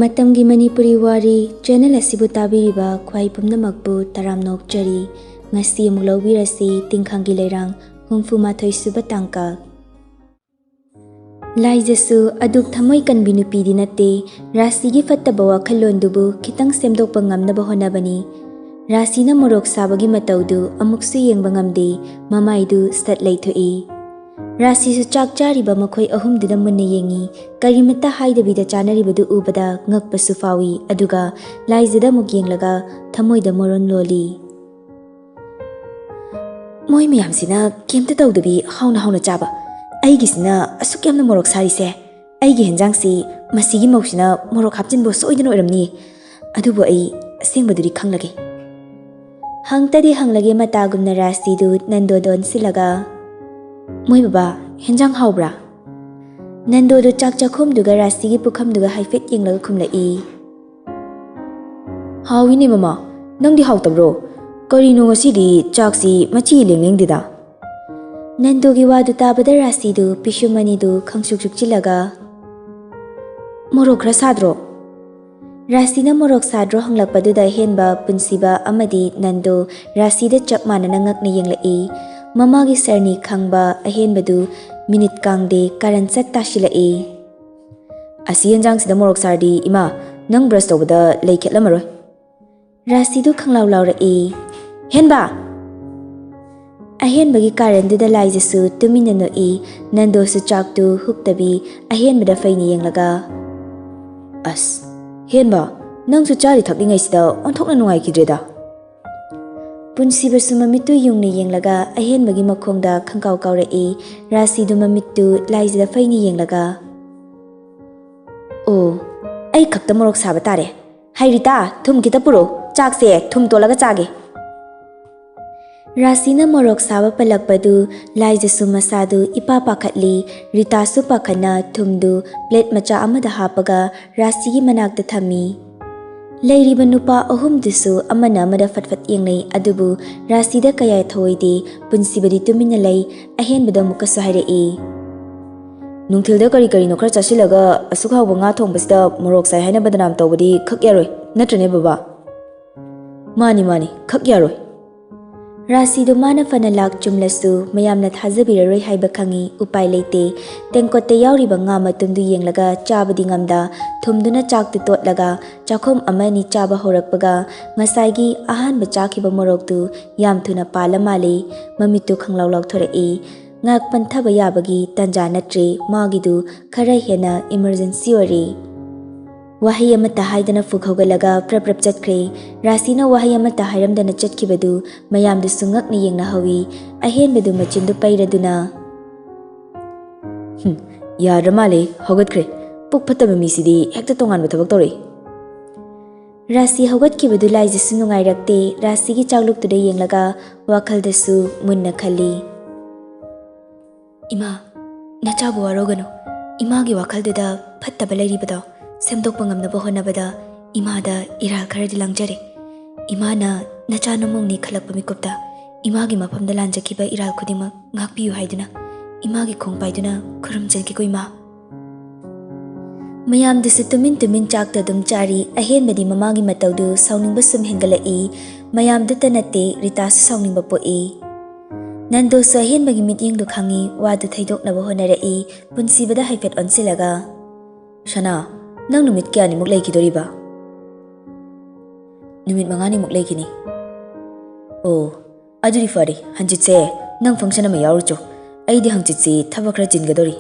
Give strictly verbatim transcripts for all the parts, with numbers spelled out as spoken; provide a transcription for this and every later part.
ꯃꯇꯝꯒꯤ ꯃꯅꯤꯄꯨꯔꯤ ꯋꯥꯔꯤ ꯆꯦꯅꯦꯜ ꯑꯁꯤꯕꯨ ꯇꯥꯕꯤꯔꯤꯕ ꯈ꯭ꯋꯥꯏ ꯄꯨꯝꯅꯃꯛꯄꯨ ꯇꯔꯥꯝꯅ ꯑꯣꯛꯆꯔꯤ꯫ ꯉꯁꯤ ꯑꯃꯨꯛ ꯂꯧꯕꯤꯔꯁꯤ ꯇꯤꯡꯈꯪꯒꯤ ꯂꯩꯔꯥꯡ ꯍꯨꯝꯐꯨ ꯃꯥꯊꯣꯏ ꯁꯨꯕ ꯇꯥꯡꯀꯛ꯫ ꯂꯥꯏꯖꯁꯨ ꯑꯗꯨꯛ ꯊꯃꯣꯏ ꯀꯟꯕꯤ ꯅꯨꯄꯤꯗꯤ ꯅꯠꯇꯦ꯫ ꯔꯥꯁꯤꯒꯤ ꯐꯠꯇꯕ ꯋꯥꯈꯜꯂꯣꯟꯗꯨꯕꯨ ꯈꯤꯇꯪ ꯁꯦꯝꯗꯣꯛꯄ ꯉꯝꯅꯕ ꯍꯣꯠꯅꯕꯅꯤ꯫ ꯔꯥꯁꯤꯅ ꯃꯣꯔꯣꯛ ꯁꯥꯕꯒꯤ ꯃꯇꯧꯗꯨ ꯑꯃꯨꯛꯁꯨ ꯌꯦꯡꯕ ꯉꯝꯗꯦ꯫ ꯃꯃꯥꯏꯗꯨ ꯁꯠ ꯂꯩꯊꯣꯛꯏ꯫ ꯔꯥꯁꯤꯁꯨ ꯆꯥꯛ ꯆꯥꯔꯤꯕ ꯃꯈꯣꯏ ꯑꯍꯨꯝꯗꯨꯗ ꯃꯨꯟꯅ ꯌꯦꯡꯏ꯫ ꯀꯔꯤꯃꯠꯇ ꯍꯥꯏꯗꯕꯤꯗ ꯆꯥꯅꯔꯤꯕꯗꯨ ꯎꯕꯗ ꯉꯛꯄꯁꯨ ꯐꯥꯎꯏ꯫ ꯑꯗꯨꯒ ꯂꯥꯏꯖꯗ ꯑꯃꯨꯛ ꯌꯦꯡꯂꯒ ꯊꯃꯣꯏꯗ ꯃꯔꯣꯟ ꯂꯣꯜꯂꯤ꯫ "ꯃꯣꯏ ꯃꯌꯥꯝꯁꯤꯅ ꯀꯩꯝꯇ ꯇꯧꯗꯕꯤ ꯍꯥꯎꯅ ꯍꯥꯎꯅ ꯆꯥꯕ, ꯑꯩꯒꯤꯁꯤꯅ ꯑꯁꯨꯛ ꯌꯥꯝꯅ ꯃꯣꯔꯣꯛ ꯁꯥꯔꯤꯁꯦ꯫ ꯑꯩꯒꯤ ꯍꯦꯟꯖꯥꯡꯁꯤ ꯃꯁꯤꯒꯤ ꯃꯧꯁꯤꯅ ꯃꯣꯔꯣꯛ ꯍꯥꯞꯆꯤꯟꯕ ꯁꯣꯏꯗꯅ ꯑꯣꯏꯔꯝꯅꯤ꯫ ꯑꯗꯨꯕꯨ ꯑꯩ ꯑꯁꯦꯡꯕꯗꯨꯗꯤ ꯈꯪꯂꯒꯦ꯫" ꯍꯪꯇꯗꯤ ꯍꯪꯂꯒꯦ ꯃꯇꯥꯒꯨꯝꯅ ꯔꯥꯁꯤꯗꯨ ꯅꯟꯗꯣꯗ ꯑꯣꯟꯁꯤꯜꯂꯒ, "ꯃꯣꯏ ꯕꯕꯥ, ꯍꯦꯟꯖꯥꯡ ꯍꯥꯎꯕ꯭ꯔꯥ?" ꯅꯟꯗꯣꯗꯨ ꯆꯥꯛ ꯆꯥꯛꯈꯣꯝꯗꯨꯒ ꯔꯥꯁꯤꯒꯤ ꯄꯨꯈꯝꯗꯨꯒ ꯍꯥꯏꯐꯦꯠ ꯌꯦꯡꯂꯒ ꯈꯨꯝꯂꯛꯏ꯫ "ꯍꯥꯎꯏꯅꯦ ꯃꯃꯥ, ꯅꯪꯗꯤ ꯍꯥꯎꯇꯕ꯭ꯔꯣ? ꯀꯔꯤꯅꯣ ꯉꯁꯤꯗꯤ ꯆꯥꯛꯁꯤ ꯃꯆꯤ ꯏꯂꯦꯡ ꯂꯦꯡꯗꯦꯗ?" ꯅꯟꯗꯣꯒꯤ ꯋꯥꯗꯨ ꯇꯥꯕꯗ ꯔꯥꯁꯤꯗꯨ ꯄꯤꯁꯨꯝ ꯑꯅꯤꯗꯨ ꯈꯪꯁꯨꯛ ꯁꯨꯛꯆꯤꯜꯂꯒ, "ꯃꯣꯔꯣꯛ ꯈꯔ ꯁꯥꯗ꯭ꯔꯣ?" ꯔꯥꯁꯤꯅ ꯃꯣꯔꯣꯛ ꯁꯥꯗ꯭ꯔꯣ ꯍꯪꯂꯛꯄꯗꯨꯗ ꯑꯍꯦꯟꯕ, ꯄꯨꯟꯁꯤꯕ ꯑꯃꯗꯤ ꯅꯟꯗꯣ ꯔꯥꯁꯤꯗ ꯆꯞ ꯃꯥꯟꯅꯅ ꯉꯛꯅ ꯌꯦꯡꯂꯛꯏ꯫ ꯃꯃꯥꯒꯤ ꯁꯔꯅꯤ ꯈꯪꯕ ꯑꯍꯦꯟꯕꯗꯨ ꯃꯤꯅꯤꯠ ꯀꯥꯡꯗꯦ ꯀꯥꯔꯟ ꯆꯠ ꯇꯥꯁꯤꯜꯂꯛꯏ꯫ "ꯑꯁꯤ ꯌꯦꯟꯖꯥꯡꯁꯤꯗ ꯃꯣꯔꯣꯛ ꯁꯥꯔꯗꯤ ꯏꯃꯥ, ꯅꯪ ꯕ꯭ꯔꯁ ꯇꯧꯕꯗ ꯂꯩ ꯈꯦꯠꯂꯝꯃꯔꯣꯏ꯫" ꯔꯥꯁꯤꯗꯨ ꯈꯪꯂꯥꯎ ꯂꯥꯎꯔꯛꯏ꯫ "ꯍꯦꯟꯕ!" ꯑꯍꯦꯟꯕꯒꯤ ꯀꯥꯔꯟꯗꯨꯗ ꯂꯥꯏꯖꯁꯨ ꯇꯨꯃꯤꯟꯅ ꯅꯣꯛꯏ꯫ ꯅꯟꯗꯣꯁꯨ ꯆꯥꯛꯇꯨ ꯍꯨꯛꯇꯕꯤ ꯑꯍꯦꯟꯕꯗ ꯐꯩꯅ ꯌꯦꯡꯂꯒ, "ꯑꯁ, ꯍꯦꯟꯕ, ꯅꯪꯁꯨ ꯆꯥꯔꯤ ꯊꯛꯂꯤꯉꯩꯁꯤꯗ ꯑꯣꯟꯊꯣꯛꯅ ꯅꯨꯡꯉꯥꯏꯈꯤꯗ꯭ꯔꯦꯗ꯫" ꯄꯨꯟꯁꯤꯕꯁꯨ ꯃꯃꯤꯠꯇꯨ ꯌꯨꯡꯅ ꯌꯦꯡꯂꯒ ꯑꯍꯦꯟꯕꯒꯤ ꯃꯈꯣꯡꯗ ꯈꯪꯀꯥꯎ ꯀꯥꯎꯔꯛꯏ꯫ ꯔꯥꯁꯤꯗꯨ ꯃꯃꯤꯠꯇꯨ ꯂꯥꯏꯖꯗ ꯐꯩꯅ ꯌꯦꯡꯂꯒ, "ꯑꯣ, ꯑꯩ ꯈꯛꯇ ꯃꯣꯔꯣꯛ ꯁꯥꯕ ꯇꯥꯔꯦ꯫ ꯍꯩ ꯔꯤꯇꯥ, ꯊꯨꯝ ꯈꯤꯇ ꯄꯨꯔꯛꯎ, ꯆꯥꯛꯁꯦ ꯊꯨꯝ ꯇꯣꯠꯂꯒ ꯆꯥꯒꯦ꯫" ꯔꯥꯁꯤꯅ ꯃꯣꯔꯣꯛ ꯁꯥꯕ ꯄꯜꯂꯛꯄꯗꯨ ꯂꯥꯏꯖꯁꯨ ꯃꯁꯥꯗꯨ ꯏꯄꯥ ꯄꯥꯈꯠꯂꯤ꯫ ꯔꯤꯇꯥꯁꯨ ꯄꯥꯈꯠꯅ ꯊꯨꯝꯗꯨ ꯄ꯭ꯂꯦꯠ ꯃꯆꯥ ꯑꯃꯗ ꯍꯥꯞꯄꯒ ꯔꯥꯁꯤꯒꯤ ꯃꯅꯥꯛꯇ ꯊꯝꯃꯤ꯫ ꯂꯩꯔꯤꯕ ꯅꯨꯄꯥ ꯑꯍꯨꯝꯗꯨꯁꯨ ꯑꯃꯅ ꯑꯃꯗ ꯐꯠ ꯐꯠ ꯌꯦꯡꯅꯩ꯫ ꯑꯗꯨꯕꯨ ꯔꯥꯁꯤꯗ ꯀꯌꯥ ꯊꯧꯑꯣꯏꯗꯦ꯫ ꯄꯨꯟꯁꯤꯕꯗꯤ ꯇꯨꯃꯤꯟꯅ ꯂꯩ꯫ ꯑꯍꯦꯟꯕꯗ ꯑꯃꯨꯛꯀꯁꯨ ꯍꯥꯏꯔꯛꯏ, ꯅꯨꯡꯊꯤꯜꯗ ꯀꯔꯤ ꯀꯔꯤꯅꯣ ꯈꯔ ꯆꯥꯁꯤꯜꯂꯒ ꯑꯁꯨꯛ ꯍꯥꯎꯕ ꯉꯥ ꯊꯣꯡꯕꯁꯤꯗ ꯃꯣꯔꯣꯛ ꯁꯥꯏ ꯍꯥꯏꯅ ꯕꯗꯅꯥꯝ ꯇꯧꯕꯗꯤ ꯈꯛ ꯌꯥꯔꯣꯏ, ꯅꯠꯇ꯭ꯔꯅꯦ ꯕꯕꯥ? ꯃꯥꯅꯤ, ꯃꯥꯅꯤ, ꯈꯛ ꯌꯥꯔꯣꯏ꯫ ꯔꯥꯁꯤꯗꯨ ꯃꯥꯅ ꯐꯅ ꯂꯥꯛ ꯆꯨꯝꯂꯁꯨ ꯃꯌꯥꯝꯅ ꯊꯥꯖꯕꯤꯔꯔꯣꯏ ꯍꯥꯏꯕ ꯈꯪꯏ, ꯎꯄꯥꯏ ꯂꯩꯇꯦ꯫ ꯇꯦꯡꯀꯣꯠꯇ ꯌꯥꯎꯔꯤꯕ ꯉꯥ ꯃꯇꯨꯝꯗꯨ ꯌꯦꯡꯂꯒ ꯆꯥꯕꯗꯤ ꯉꯝꯗ, ꯊꯨꯝꯗꯨꯅ ꯆꯥꯛꯇꯨ ꯇꯣꯠꯂꯒ ꯆꯥꯛꯈꯨꯝ ꯑꯃ ꯑꯅꯤ ꯆꯥꯕ ꯍꯧꯔꯛꯄꯒ ꯉꯁꯥꯏꯒꯤ ꯑꯍꯥꯟꯕ ꯆꯥꯈꯤꯕ ꯃꯣꯔꯣꯛꯇꯨ ꯌꯥꯝ ꯊꯨꯅ ꯄꯥꯜꯂ ꯃꯥꯜꯂꯤ꯫ ꯃꯃꯤꯠꯇꯨ ꯈꯪꯂꯥꯎ ꯂꯥꯎꯊꯣꯔꯛꯏ꯫ ꯉꯥꯏꯍꯥꯛ ꯄꯟꯊꯕ ꯌꯥꯕꯒꯤ ꯇꯥꯟꯖꯥ ꯅꯠꯇ꯭ꯔꯦ, ꯃꯥꯒꯤꯗꯨ ꯈꯔ ꯍꯦꯟꯅ emergency ꯑꯣꯏꯔꯦ꯫ ꯋꯥꯍꯩ ꯑꯃꯠꯇ ꯍꯥꯏꯗꯅ ꯐꯨꯛ ꯍꯧꯒꯠꯂꯒ ꯄ꯭ꯔꯞ ꯄ꯭ꯔꯞ ꯆꯠꯈ꯭ꯔꯦ꯫ ꯔꯥꯁꯤꯅ ꯋꯥꯍꯩ ꯑꯃꯠꯇ ꯍꯥꯏꯔꯝꯗꯅ ꯆꯠꯈꯤꯕꯗꯨ ꯃꯌꯥꯝꯗꯨꯁꯨ ꯉꯛꯅ ꯌꯦꯡꯅꯍꯧꯏ꯫ ꯑꯍꯦꯟꯕꯗꯨ ꯃꯆꯤꯟꯗꯨ ꯄꯩꯔꯗꯨꯅ, "ꯍꯨꯝ, ꯌꯥꯗ꯭ꯔ ꯃꯥꯜꯂꯦ, ꯍꯧꯒꯠꯈ꯭ꯔꯦ꯫ ꯄꯨꯛ ꯐꯠꯇꯕ ꯃꯤꯁꯤꯗꯤ ꯍꯦꯛꯇ ꯇꯣꯉꯥꯟꯕ ꯊꯕꯛ ꯇꯧꯔꯛꯏ꯫" ꯔꯥꯁꯤ ꯍꯧꯒꯠꯈꯤꯕꯗꯨ ꯂꯥꯏꯖꯁꯨ ꯅꯨꯡꯉꯥꯏꯔꯛꯇꯦ꯫ ꯔꯥꯁꯤꯒꯤ ꯆꯥꯛꯂꯨꯛꯇꯨꯗ ꯌꯦꯡꯂꯒ ꯋꯥꯈꯜꯗꯁꯨ ꯃꯨꯟꯅ ꯈꯜꯂꯤ꯫ "ꯏꯃꯥ, ꯅꯆꯥꯕꯨ ꯋꯥꯔꯧꯒꯅꯨ꯫ ꯏꯃꯥꯒꯤ ꯋꯥꯈꯜꯗꯨꯗ ꯐꯠꯇꯕ ꯂꯩꯔꯤꯕꯗꯣ ꯁꯦꯝꯗꯣꯛꯄ ꯉꯝꯅꯕ ꯍꯣꯠꯅꯕꯗ ꯏꯃꯥꯗ ꯏꯔꯥꯜ ꯈꯔꯗꯤ ꯂꯪꯖꯔꯦ꯫ ꯏꯃꯥꯅ ꯅꯆꯥ ꯅꯃꯧꯅꯤ ꯈꯜꯂꯛꯄ ꯃꯤꯀꯨꯞꯇ ꯏꯃꯥꯒꯤ ꯃꯐꯝꯗ ꯂꯥꯟꯖꯈꯤꯕ ꯏꯔꯥꯜ ꯈꯨꯗꯤꯡꯃꯛ ꯉꯥꯛꯄꯤꯌꯨ ꯍꯥꯏꯗꯨꯅ ꯏꯃꯥꯒꯤ ꯈꯣꯡ ꯄꯥꯏꯗꯨꯅ ꯈꯨꯔꯨꯝꯖꯒꯦꯀꯣ ꯏꯃꯥ꯫" ꯃꯌꯥꯝꯗꯨꯁꯨ ꯇꯨꯃꯤꯟ ꯇꯨꯃꯤꯟ ꯆꯥꯛꯇ ꯑꯗꯨꯝ ꯆꯥꯔꯤ꯫ ꯑꯍꯦꯟꯕꯗꯤ ꯃꯃꯥꯒꯤ ꯃꯇꯧꯗꯨ ꯁꯥꯎꯅꯤꯡꯕ ꯁꯨꯝ ꯍꯦꯟꯒꯠꯂꯛꯏ꯫ ꯃꯌꯥꯝꯗꯨꯇ ꯅꯠꯇꯦ, ꯔꯤꯇꯥꯁꯨ ꯁꯥꯎꯅꯤꯡꯕ ꯄꯣꯛꯏ꯫ ꯅꯟꯗꯣꯁꯨ ꯑꯍꯦꯟꯕꯒꯤ ꯃꯤꯠꯌꯦꯡꯗꯨ ꯈꯪꯏ, ꯋꯥꯗꯨ ꯊꯩꯗꯣꯛꯅꯕ ꯍꯣꯠꯅꯔꯛꯏ꯫ ꯄꯨꯟꯁꯤꯕꯗ ꯍꯥꯏꯐꯦꯠ ꯑꯣꯟꯁꯤꯜꯂꯒ, "ꯁꯅꯥ, ꯅꯪ ꯅꯨꯃꯤꯠ ꯀꯌꯥꯅꯤꯃꯨꯛ ꯂꯩꯈꯤꯗꯣꯔꯤꯕ?" "ꯅꯨꯃꯤꯠ ꯃꯉꯥꯅꯤꯃꯨꯛ ꯂꯩꯈꯤꯅꯤ꯫" "ꯑꯣ, ꯑꯗꯨꯗꯤ ꯐꯔꯦ, ꯍꯪꯆꯤꯠꯁꯦ ꯅꯪ function ꯑꯃ ꯌꯥꯎꯔꯨꯆꯣ꯫ ꯑꯩꯗꯤ ꯍꯪꯆꯤꯠꯁꯤ ꯊꯕꯛ ꯈꯔ ꯆꯤꯟꯒꯗꯧꯔꯤ꯫"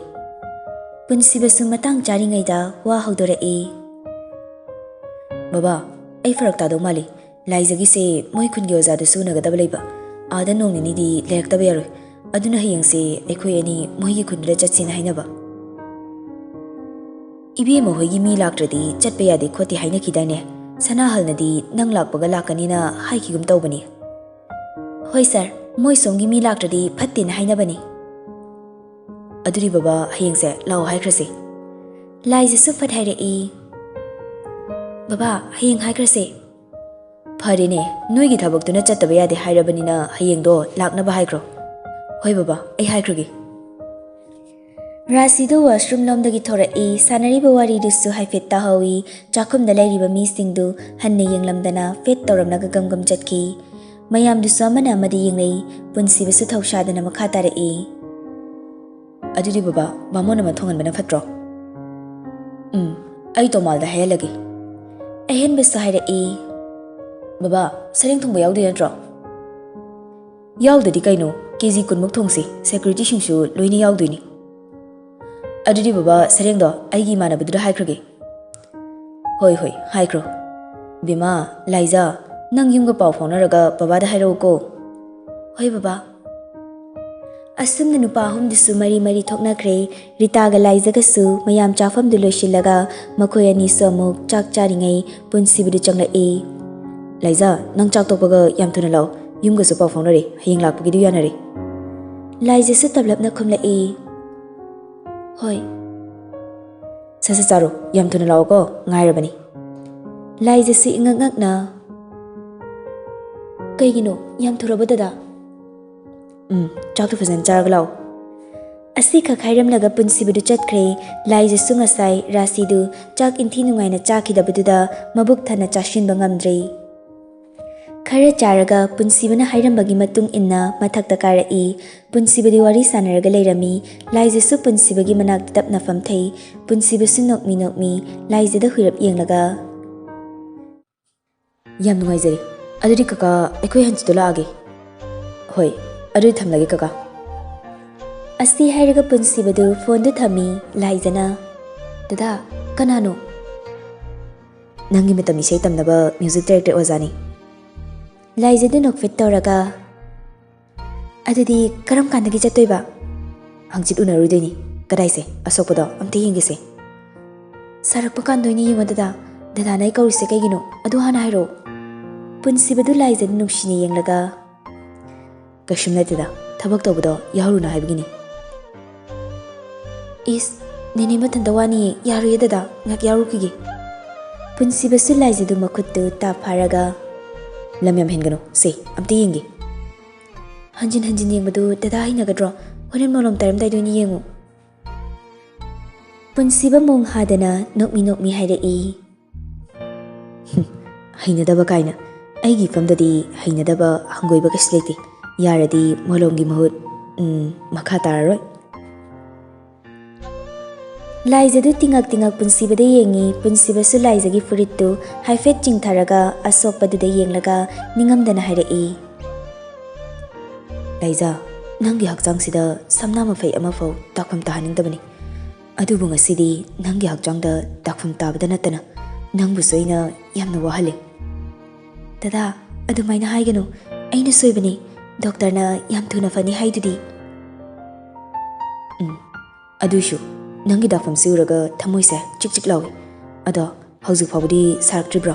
ꯄꯨꯟꯁꯤꯕꯁꯨ ꯃꯇꯥꯡ ꯆꯥꯔꯤꯉꯩꯗ ꯋꯥ ꯍꯧꯗꯣꯔꯛꯏ꯫ "ꯕꯕꯥ, ꯑꯩ ꯐꯔꯛ ꯇꯥꯗꯧ ꯃꯥꯜꯂꯤ꯫ ꯂꯥꯏꯖꯒꯤꯁꯦ ꯃꯣꯏ ꯈꯨꯟꯒꯤ ꯑꯣꯖꯥꯗꯨꯁꯨ ꯎꯅꯒꯗꯕ ꯂꯩꯕ꯫ ꯑꯥꯗ ꯅꯣꯡ ꯅꯤꯅꯤꯗꯤ ꯂꯩꯔꯛꯇꯕ ꯌꯥꯔꯣꯏ꯫ ꯑꯗꯨꯅ ꯍꯌꯦꯡꯁꯦ ꯑꯩꯈꯣꯏ ꯑꯅꯤ ꯃꯣꯏꯒꯤ ꯈꯨꯟꯗꯨꯗ ꯆꯠꯁꯦꯅ ꯍꯥꯏꯅꯕ꯫" "ꯏꯕꯦꯝꯃ ꯍꯣꯏꯒꯤ ꯃꯤ ꯂꯥꯛꯇ꯭ꯔꯗꯤ ꯆꯠꯄ ꯌꯥꯗꯦ ꯈꯣꯠꯇꯦ ꯍꯥꯏꯅꯈꯤꯗꯥꯏꯅꯦ? ꯁꯅꯥꯍꯜꯅꯗꯤ ꯅꯪ ꯂꯥꯛꯄꯒ ꯂꯥꯛꯀꯅꯤꯅ ꯍꯥꯏꯈꯤꯒꯨꯝ ꯇꯧꯕꯅꯤ꯫" "ꯍꯣꯏ ꯁꯥꯔ, ꯃꯣꯏ ꯁꯣꯝꯒꯤ ꯃꯤ ꯂꯥꯛꯇ꯭ꯔꯗꯤ ꯐꯠꯇꯦꯅ ꯍꯥꯏꯅꯕꯅꯤ꯫" "ꯑꯗꯨꯗꯤ ꯕꯕꯥ, ꯍꯌꯦꯡꯁꯦ ꯂꯥꯛꯑꯣ ꯍꯥꯏꯈ꯭ꯔꯁꯤ꯫" ꯂꯥꯏꯖꯁꯨ ꯐꯠ ꯍꯥꯏꯔꯛꯏ꯫ "ꯕꯕꯥ, ꯍꯌꯦꯡ ꯍꯥꯏꯈ꯭ꯔꯁꯦ꯫" "ꯐꯔꯦꯅꯦ, ꯅꯣꯏꯒꯤ ꯊꯕꯛꯇꯨꯅ ꯆꯠꯇꯕ ꯌꯥꯗꯦ ꯍꯥꯏꯔꯕꯅꯤꯅ ꯍꯌꯦꯡꯗꯣ ꯂꯥꯛꯅꯕ ꯍꯥꯏꯈ꯭ꯔꯣ꯫" "ꯍꯣꯏ ꯕꯕꯥ, ꯑꯩ ꯍꯥꯏꯈ꯭ꯔꯒꯦ꯫" ꯔꯥꯁꯤꯗꯨ washroom ꯂꯣꯝꯗꯒꯤ ꯊꯣꯔꯛꯏ꯫ ꯁꯥꯟꯅꯔꯤꯕ ꯋꯥꯔꯤꯗꯨꯁꯨ ꯍꯥꯏꯐꯦꯠ ꯇꯥꯍꯧꯏ꯫ ꯆꯥꯛꯈꯨꯝꯗ ꯂꯩꯔꯤꯕ ꯃꯤꯁꯤꯡꯗꯨ ꯍꯟꯅ ꯌꯦꯡꯂꯝꯗꯅ ꯐꯦꯠ ꯇꯧꯔꯝꯂꯒ ꯒꯝ ꯒꯝ ꯆꯠꯈꯤ꯫ ꯃꯌꯥꯝꯗꯨꯁꯨ ꯑꯃꯅ ꯑꯃꯗ ꯌꯦꯡꯅꯩ꯫ ꯄꯨꯟꯁꯤꯕꯁꯨ ꯊꯧꯁꯥꯗꯅ ꯃꯈꯥ ꯇꯥꯔꯛꯏ꯫ "ꯑꯗꯨꯗꯤ ꯕꯕꯥ, ꯕꯥꯃꯣꯟ ꯑꯃ ꯊꯣꯡꯍꯟꯕꯅ ꯐꯠꯇ꯭ꯔꯣ?" "ꯎꯝ, ꯑꯩ ꯇꯣꯃꯥꯜꯗ ꯍꯥꯏꯍꯜꯂꯒꯦ꯫ ꯑꯍꯦꯟꯕꯁꯨ ꯍꯥꯏꯔꯛꯏ꯫ ꯕꯕꯥ, ꯁꯔꯦꯡ ꯊꯣꯡꯕ ꯌꯥꯎꯗꯣꯏ ꯅꯠꯇ꯭ꯔꯣ?" "ꯌꯥꯎꯗꯗꯤ ꯀꯩꯅꯣ, ꯀꯦ ꯖꯤ ꯀꯨꯟꯃꯨꯛ ꯊꯣꯡꯁꯤ, ꯁꯦꯀ꯭ꯌꯨꯔꯤꯇꯤꯁꯤꯡꯁꯨ ꯂꯣꯏꯅ ꯌꯥꯎꯗꯣꯏꯅꯤ꯫ ꯑꯗꯨꯗꯤ ꯕꯕꯥ, ꯁꯔꯦꯡꯗꯣ ꯑꯩꯒꯤ ꯏꯃꯥꯟꯅꯕꯗꯨꯗ ꯍꯥꯏꯈ꯭ꯔꯒꯦ꯫" "ꯍꯣꯏ, ꯍꯣꯏ, ꯍꯥꯏꯈ꯭ꯔꯣ꯫ ꯕꯦꯝꯃ, ꯂꯥꯏꯖꯥ, ꯅꯪ ꯌꯨꯝꯒ ꯄꯥꯎ ꯐꯥꯎꯅꯔꯒ ꯕꯕꯥꯗ ꯍꯥꯏꯔꯛꯎꯀꯣ꯫" "ꯍꯣꯏ ꯕꯕꯥ꯫" ꯑꯁꯨꯝꯅ ꯅꯨꯄꯥ ꯑꯍꯨꯝꯗꯨꯁꯨ ꯃꯔꯤ ꯃꯔꯤ ꯊꯣꯛꯅꯈ꯭ꯔꯦ꯫ ꯔꯤꯇꯥꯒ ꯂꯥꯏꯖꯒꯁꯨ ꯃꯌꯥꯝ ꯆꯥꯐꯝꯗꯨ ꯂꯣꯏꯁꯤꯜꯂꯒ ꯃꯈꯣꯏ ꯑꯅꯤꯁꯨ ꯑꯃꯨꯛ ꯆꯥꯛ ꯆꯥꯔꯤꯉꯩ ꯄꯨꯟꯁꯤꯕꯗꯨ ꯆꯪꯂꯛꯏ꯫ "ꯂꯥꯏꯖꯥ, ꯅꯪ ꯆꯥꯛ ꯇꯣꯛꯄꯒ ꯌꯥꯝ ꯊꯨꯅ ꯂꯥꯛꯑꯣ꯫ ꯌꯨꯝꯒꯁꯨ ꯄꯥꯎ ꯐꯥꯎꯅꯔꯦ, ꯍꯌꯦꯡ ꯂꯥꯛꯄꯒꯤꯗꯨ ꯌꯥꯅꯔꯦ꯫" ꯂꯥꯏꯖꯁꯨ ꯇꯞꯂꯞꯅ ꯈꯨꯝꯂꯛꯏ꯫ "ꯍꯣꯏ꯫" "ꯁꯠ ꯁꯠ ꯆꯥꯔꯣ, ꯌꯥꯝ ꯊꯨꯅ ꯂꯥꯛꯑꯣꯀꯣ, ꯉꯥꯏꯔꯕꯅꯤ꯫" ꯂꯥꯏꯖꯁꯨ ꯏꯉꯛ ꯉꯛꯅ, "ꯀꯩꯒꯤꯅꯣ, ꯌꯥꯝ ꯊꯨꯔꯕꯣ ꯗꯗꯥ?" "ꯎꯝ, ꯆꯥꯛꯇꯨ ꯐꯖꯅ ꯆꯥꯔꯒ ꯂꯥꯛꯑꯣ꯫" ꯑꯁꯤꯈꯛ ꯍꯥꯏꯔꯝꯂꯒ ꯄꯨꯟꯁꯤꯕꯗꯨ ꯆꯠꯈ꯭ꯔꯦ꯫ ꯂꯥꯏꯖꯁꯨ ꯉꯁꯥꯏ ꯔꯥꯁꯤꯗꯨ ꯆꯥꯛ ꯏꯟꯊꯤ ꯅꯨꯡꯉꯥꯏꯅ ꯆꯥꯈꯤꯗꯕꯗꯨꯗ ꯃꯕꯨꯛ ꯊꯟꯅ ꯆꯥꯁꯤꯟꯕ ꯉꯝꯗ꯭ꯔꯦ꯫ ꯈꯔ ꯆꯥꯔꯒ ꯄꯨꯟꯁꯤꯕꯅ ꯍꯥꯏꯔꯝꯕꯒꯤ ꯃꯇꯨꯡ ꯏꯟꯅ ꯃꯊꯛꯇ ꯀꯥꯔꯛꯏ꯫ ꯄꯨꯟꯁꯤꯕꯗꯤ ꯋꯥꯔꯤ ꯁꯥꯟꯅꯔꯒ ꯂꯩꯔꯝꯃꯤ꯫ ꯂꯥꯏꯖꯁꯨ ꯄꯨꯟꯁꯤꯕꯒꯤ ꯃꯅꯥꯛꯇ ꯇꯞꯅ ꯐꯝꯊꯩ꯫ ꯄꯨꯟꯁꯤꯕꯁꯨ ꯅꯣꯛꯃꯤ ꯅꯣꯛꯃꯤ ꯂꯥꯏꯖꯗ ꯍꯨꯏꯔꯞ ꯌꯦꯡꯂꯒ, "ꯌꯥꯝ ꯅꯨꯡꯉꯥꯏꯖꯔꯦ꯫ ꯑꯗꯨꯗꯤ ꯀꯀꯥ, ꯑꯩꯈꯣꯏ ꯍꯟꯆꯤꯠꯇꯣ ꯂꯥꯛꯑꯒꯦ꯫" "ꯍꯣꯏ, ꯑꯗꯨꯗꯤ ꯊꯝꯂꯒꯦ ꯀꯀꯥ꯫" ꯑꯁꯤ ꯍꯥꯏꯔꯒ ꯄꯨꯟꯁꯤꯕꯗꯨ ꯐꯣꯟꯗꯨ ꯊꯝꯃꯤ꯫ ꯂꯥꯏꯖꯅ, "ꯗꯗꯥ, ꯀꯅꯥꯅꯣ?" "ꯅꯪꯒꯤ ꯃꯇꯝ ꯏꯁꯩ ꯇꯝꯅꯕ ꯃ꯭ꯌꯨꯖꯤꯛ ꯗꯥꯏꯔꯦꯛꯇꯔ ꯑꯣꯖꯥꯅꯤ꯫" ꯂꯥꯏꯖꯗꯨ ꯅꯣꯛꯐꯦꯠ ꯇꯧꯔꯒ, "ꯑꯗꯨꯗꯤ ꯀꯔꯝ ꯀꯥꯟꯗꯒꯤ ꯆꯠꯇꯣꯏꯕ?" "ꯍꯪꯆꯤꯠ ꯎꯅꯔꯨꯗꯣꯏꯅꯤ꯫ ꯀꯗꯥꯏꯁꯦ? ꯑꯁꯣꯛꯄꯗꯣ ꯑꯝꯇ ꯌꯦꯡꯒꯦꯁꯦ꯫" "ꯁꯥꯔꯛꯄ ꯀꯥꯟꯗ ꯑꯣꯏꯅ ꯌꯦꯡꯉꯣ ꯗꯗꯥ꯫ ꯗꯗꯥꯅ ꯑꯩ ꯀꯧꯔꯤꯁꯦ ꯀꯩꯒꯤꯅꯣ? ꯑꯗꯨ ꯍꯥꯟꯅ ꯍꯥꯏꯔꯛꯑꯣ꯫" ꯄꯨꯟꯁꯤꯕꯗꯨ ꯂꯥꯏꯖꯗ ꯅꯨꯡꯁꯤꯅ ꯌꯦꯡꯂꯒ, "ꯀꯩꯁꯨꯝ ꯅꯠꯇꯦꯗ, ꯊꯕꯛ ꯇꯧꯕꯗꯣ ꯌꯥꯎꯔꯨꯅꯨ ꯍꯥꯏꯕꯒꯤꯅꯤ꯫" "ꯏꯁ, ꯅꯦꯅꯦ ꯃꯊꯟꯇ ꯋꯥꯅꯤꯌꯦ, ꯌꯥꯔꯣꯏꯌꯦ ꯗꯗꯥ, ꯉꯥꯏꯍꯥꯛ ꯌꯥꯎꯔꯨꯈꯤꯒꯦ꯫" ꯄꯨꯟꯁꯤꯕꯁꯨ ꯂꯥꯏꯖꯗꯨ ꯃꯈꯨꯠꯇꯨ ꯇꯥꯞ ꯐꯥꯔꯒ, "ꯂꯝ ꯌꯥꯝ ꯍꯦꯟꯒꯅꯨ, ꯁꯦ, ꯑꯝꯇ ꯌꯦꯡꯒꯦ꯫" "ꯍꯟꯖꯤꯟ ꯍꯟꯖꯤꯟ ꯌꯦꯡꯕꯗꯨ ꯗꯗꯥ ꯍꯩꯅꯒꯗ꯭ꯔꯣ? ꯍꯣꯔꯦꯟ ꯃꯣꯂꯣꯝ ꯇꯥꯔꯝꯗꯥꯏꯗ ꯑꯣꯏꯅ ꯌꯦꯡꯉꯨ꯫" ꯄꯨꯟꯁꯤꯕ ꯃꯣꯡ ꯍꯥꯗꯅ ꯅꯣꯛꯃꯤ ꯅꯣꯛꯃꯤ ꯍꯥꯏꯔꯛꯏ꯫ "ꯍꯩꯅꯗꯕ ꯀꯥꯏꯅ꯫ ꯑꯩꯒꯤ ꯏꯐꯝꯗꯗꯤ ꯍꯩꯅꯗꯕ ꯍꯪꯒꯣꯏꯕ ꯀꯩꯁꯨ ꯂꯩꯇꯦ꯫ ꯌꯥꯔꯗꯤ ꯃꯣꯂꯣꯝꯒꯤ ꯃꯍꯨꯠ, ꯎꯝ, ꯃꯈꯥ ꯇꯥꯔꯔꯣꯏ꯫" ꯂꯥꯏꯖꯗꯨ ꯇꯤꯉꯛ ꯇꯤꯉꯛ ꯄꯨꯟꯁꯤꯕꯗ ꯌꯦꯡꯉꯤ꯫ ꯄꯨꯟꯁꯤꯕꯁꯨ ꯂꯥꯏꯖꯒꯤ ꯐꯨꯔꯤꯠꯇꯨ ꯍꯥꯏꯐꯦꯠ ꯆꯤꯡꯊꯔꯒ ꯑꯁꯣꯛꯄꯗꯨꯗ ꯌꯦꯡꯂꯒ ꯅꯤꯡꯉꯝꯗꯅ ꯍꯥꯏꯔꯛꯏ꯫ "ꯂꯥꯏꯖ, ꯅꯪꯒꯤ ꯍꯛꯆꯥꯡꯁꯤꯗ ꯁꯝꯅꯥ ꯃꯐꯩ ꯑꯃꯐꯥꯎ ꯇꯥꯛꯐꯝ ꯇꯥꯍꯟꯅꯤꯡꯗꯕꯅꯤ꯫ ꯑꯗꯨꯕꯨ ꯉꯁꯤꯗꯤ ꯅꯪꯒꯤ ꯍꯛꯆꯥꯡꯗ ꯇꯥꯛꯐꯝ ꯇꯥꯕꯗ ꯅꯠꯇꯅ ꯅꯪꯕꯨꯁꯨ ꯑꯩꯅ ꯌꯥꯝꯅ ꯋꯥꯍꯜꯂꯦ꯫" "ꯗꯗꯥ, ꯑꯗꯨꯃꯥꯏꯅ ꯍꯥꯏꯒꯅꯨ꯫ ꯑꯩꯅ ꯁꯣꯏꯕꯅꯤ꯫ ꯗꯣꯛꯇꯔꯅ ꯌꯥꯝ ꯊꯨꯅ ꯐꯅꯤ ꯍꯥꯏꯗꯨꯗꯤ꯫" "ꯎꯝ, ꯑꯗꯨꯏꯁꯨ ꯅꯪꯒꯤ ꯗꯥꯛꯐꯝꯁꯤ ꯎꯔꯒ ꯊꯃꯣꯏꯁꯦ ꯆꯤꯛ ꯆꯤꯛ ꯂꯥꯎꯏ꯫ ꯑꯗꯣ ꯍꯧꯖꯤꯛ ꯐꯥꯎꯕꯗꯤ ꯁꯥꯔꯛꯇ꯭ꯔꯤꯕ꯭ꯔꯣ?"